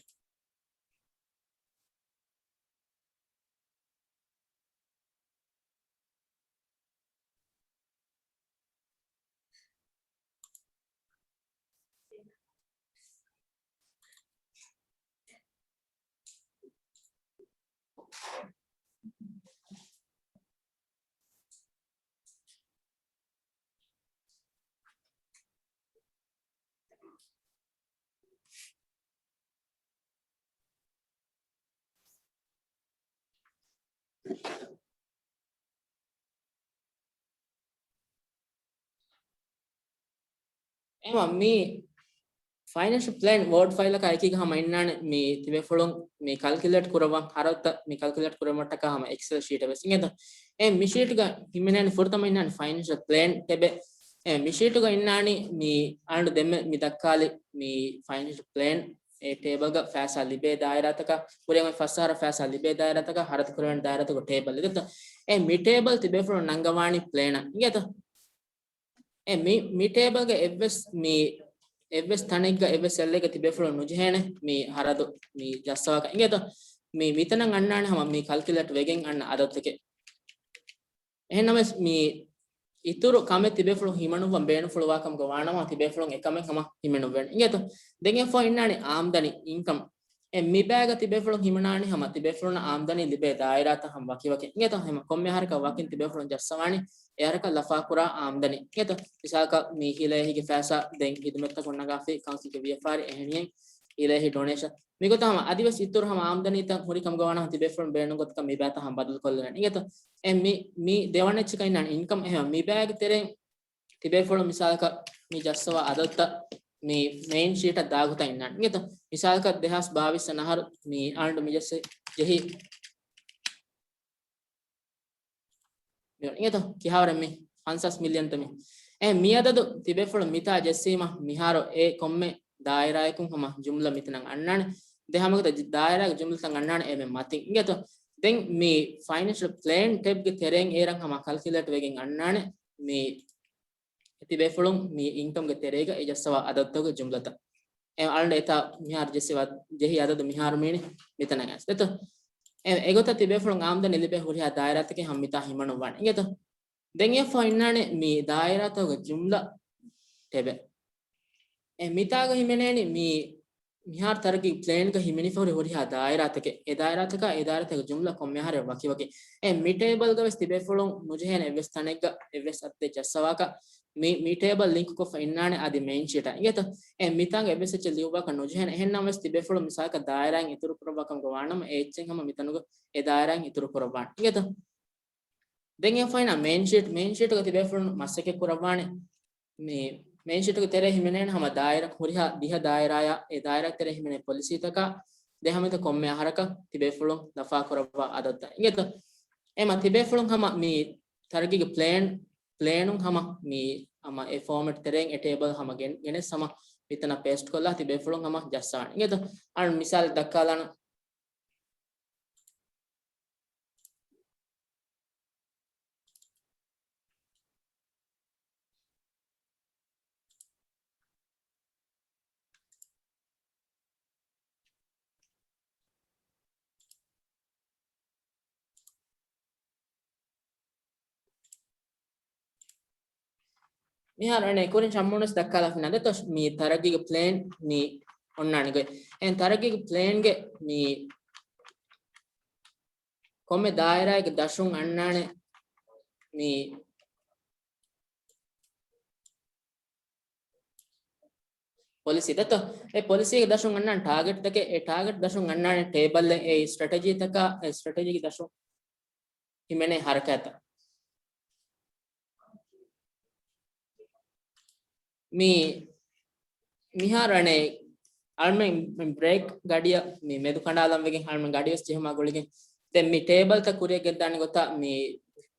އެމަ މި ފައިނޭންޝަލް ޕްލޭން ވޯޑް ފައިލަކާ އެކީގަ ހަމަ އިންނާނެ މި ތިބޭފުޅުން މި ކަލްކިއުލޭޓް ކުރައްވަން ހަރަދުތައް މި ކަލްކިއުލޭޓް ކުރެވުމަށްޓަކާ ހަމަ އެކްސެލް ޝީޓެއް ވެސް އިނގޭތޯ. އެ މި ޝީޓްގަ ހިމެނޭނެ ފުރަތަމަ އިންނާނެ ފައިނޭންޝަލް ޕްލޭން ޓެބެއް. އެ މި ޝީޓުގަ އިންނާނީ މި އަޅު ދެންމެ މި ދައްކާލި މި ފައިނޭންޝަލް ޕްލޭން އެ ޓޭބަލްގަ ފައިސާ ލިބޭ ދާއިރާތަކާ، ކުރިއަށް ފަސް އަހަރަށް ފައިސާ ލިބޭ ދާއިރާތަކާ ހަރަދު ކުރެވޭނެ ދާއިރާތަކުގެ ޓޭބަލް އިނގޭތޯ. އެ މި ޓޭބަލް ތިބޭފުޅުން ނަންގަވާނީ ޕްލޭނަށް އިނގޭތޯ. އެ މި، މި ޓޭބަލްގެ އެއްވެސް މި، އެއްވެސް ތަނެއްގަ އެއްވެސް ސެލްއެއްގަ ތިބޭފުޅުން ނުޖެހޭނެ މި ހަރަދު މި ޖައްސަވާކަށް އިނގޭތޯ. މި މިތަނަށް އަންނާނެ ހަމަ މި ކަލްކިއުލޭޓް ވެގެން އަންނަ އަދަދުތަކެއް. އެހެންނަމަވެސް މި އިތުރު ކަމެއް ތިބޭފުޅުން ހިމަނުއްވަން ބޭނުންފުޅުވާ ކަމުގަ ވާނަމަ ތިބޭފުޅުން އެކަމެއް ހަމަ ހިމެނުއްވޭނެ އިނގޭތޯ. ދެން އެފޯ އިންނާނެ އާމްދަނީ އިންކަމް. އެ މި ބައިގަ ތިބޭފުޅުން ހިމަނާނީ ހަމަ ތިބޭފުޅުންނަށް އާމްދަނީ ލިބޭ ދާއިރާތައް ހަމަ ވަކިވަކި އިނގޭތޯ. ހަމަ ކޮންމެ އަހަރަކަށް ވަކިން ތިބޭފުޅުން ޖައްސަވާނީ އެ އަހަރަކަށް ލަފާކުރާ އާމްދަނީ އިނގޭތޯ. މިސާލަކަށް މި ހިލައެހީގެ ފައިސާ، ދެން ހިދުމަތްތައް ގޮންނަގާފި ކައުންސިލްގެ ވިޔަފާރި އެހެނިހެން ހިލައެހީ ޑޮނޭޝަން. މިގޮތަށް ހަމަ އަދިވެސް އިތުރު ހަމަ އާމްދަނީތައް ހުރި ކަމުގަ ވާނަމަ ތިބޭފުޅުން ބޭނުން ގޮތަކަށް މި ބައިތައް ހަމަ ބަދަލު ކޮށްލަން އިނގޭތޯ. އެ މި، މި ދެވަނަ އެއްޗަކަށް އިންނާނެ އިންކަމް. އެހެން މި ބައިގެ ތެރެއިން ތިބޭފުޅުން މިސާލަކަށް މި ޖައްސަވާ އަދަދުތައް މި މެއިން ޝީޓަށް ދާގޮތަށް އިންނާނެ އިނގޭތޯ. މިސާލަކަށް ދެހާސް ބާވީސް އަހަރު މި އަޅުގަނޑު މި ޖެހި މި އިނގޭތޯ. ކިހާވަރެއް މި ފަންސާސް މިލިއަންތަ މި؟ އެ މިއަދަދު ތިބޭފުޅުން މިތާ ޖެއްސީމަ މިހާރު އެ ކޮންމެ ދާއިރާއަކުން ހަމަ ޖުމްލަ މިތަނަށް އަންނާނެ. ދެ ހަމަގަތަ ދާއިރާގެ ޖުމްލަތައް އަންނާނެ އެމެ މަތިން އިނގޭތޯ. ދެން މި ފައިނޭންޝަލް ޕްލޭން ޓެބްގެ ތެރެއިން އޭރަށް ހަމަ ކަލްކިއުލޭޓް ވެގެން އަންނާނެ މި ތިބޭފުޅުން މި އިންކަމްގެ ތެރޭގަ އެ ޖައްސަވާ އަދަދުތަކުގެ ޖުމްލަތައް. އެ އަޅުގަނޑު އެތާ މިހާރު ޖެއްސި ވަ-، ޖެހި އަދަދު މިހާރު މީނި މިތަނަށް އައިސް ދެތޯ. އެ، އެގޮތަށް ތިބޭފުޅުން އާމްދަނީ ލިބޭ ހުރިހާ ދާއިރާތަކެއް ހަމަ މިތާ ހިމަނުއްވާނެ އިނގޭތޯ. ދެން އެފޯ އިންނާނެ މި ދާއިރާތަކުގެ ޖުމްލަ ޓެބެއް. އެ މިތާގަ ހިމެނޭނީ މި މިހާރު ތަރައްގީ ޕްލޭންގަ ހިމެނިފަ ހުރި ހުރިހާ ދާއިރާތަކެއް. އެ ދާއިރާތަކާ އެ ދާއިރާތަކުގެ ޖުމްލަ ކޮންމެ އަހަރެއް ވަކިވަކި. އެ މި ޓޭބަލްގަ ވެސް ތިބޭފުޅުން ނުޖެހޭނެ އެއްވެސް ތަނެއްގަ އެއްވެސް އަދަދެއް ޖައްސަވާކަށް މި، މި ޓޭބަލް ލިންކުކޮށްފަ އިންނާނެ އަދި މެއިން ޝީޓަށް އިނގޭތޯ. އެ މިތާނގަ އެއްވެސް އެއްޗެއް ލިޔުއްވާކަށް ނުޖެހޭނެ. އެހެންނަމަވެސް ތިބޭފުޅުން މިސާލަކަށް ދާއިރާއިން އިތުރު ކުރައްވާ ކަމުގަ ވާނަމަ އެ އެއްޗެއް ހަމަ މިތަނުގަ އެ ދާއިރާއިން އިތުރު ކުރައްވާނެ އިނގޭތޯ. ދެން އެފައިން މެއިން ޝީޓް، މެއިން ޝީޓުގަ ތިބޭފުޅުން މަސައްކަތް ކުރައްވާނެ. މި މެއިން ޝީޓުގެ ތެރޭ ހިމެނޭނެ ހަމަ ދާއިރާ ހުރިހާ ދިހަ ދާއިރާއާ އެ ދާއިރާ ތެރޭ ހިމެނޭ ޕޮލިސީތަކާ ދެ ހަމަތަ ކޮންމެ އަހަރަކަށް ތިބޭފުޅުން ލަފާ ކުރައްވާ އަދަދުތައް އިނގޭތޯ. އެމަ ތިބޭފުޅުން ހަމަ މި ތަރައްގީގެ ޕްލޭން، ޕްލޭނުން ހަމަ މި ހަމަ އެ ފޯމެޓް ތެރޭން އެ ޓޭބަލް ހަމަ ގެން، ގެނެސް ހަމަ މިތަނަށް ޕޭސްޓް ކޮށްލާ ތިބޭފުޅުން ހަމަ ޖައްސާނެ އިނގޭތޯ. އަޅު މިސާލެއް ދައްކާލާނަ. މިހާރު އަނެއް ކުރިން ޝަމްމޫނަސް ދައްކާލާފިނަ ދެތޯ މި ތަރައްގީގެ ޕްލޭން މި އޮންނާނެ ގޮތް. އެހެން ތަރައްގީގެ ޕްލޭންގެ މި ކޮންމެ ދާއިރާއެއްގެ ދަށުން އަންނާނެ މި ޕޮލިސީ ދެތޯ. އެ ޕޮލިސީގެ ދަށުން އަންނާނެ ޓާގެޓްތަކެއް، އެ ޓާގެޓް ދަށުން އަންނާނެ ޓޭބަލްއެއް، އެ ސްޓްރެޓެޖީތަކާ، އެ ސްޓްރެޓެޖީގެ ދަށުން ހިމެނޭ ހަރަކާތްތައް. މި މިހާރު އަނެއް އަޅުމެން ބްރޭކް ގަޑިއަށް މި މެދު ކަނޑާލަން ވެގެން އަޅުމެން ގަޑި ވެސް ޖެހުމާ ގުޅިގެން ދެން މި ޓޭބަލްތައް ކުރިއަށް ގެންދާނެ ގޮތަށް މި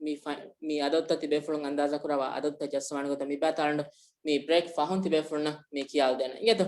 މި ފަ- މި އަދަދުތައް ތިބޭފުޅުން އަންދާޒާ ކުރައްވާ އަދަދުތައް ޖައްސަވާނެ ގޮތަށް މި ބައިތައް އަޅުގަނޑު މި ބްރޭކް ފަހުން ތިބޭފުޅުންނަށް މި ކިޔާލަދޭނަން. އިނގޭތޯ؟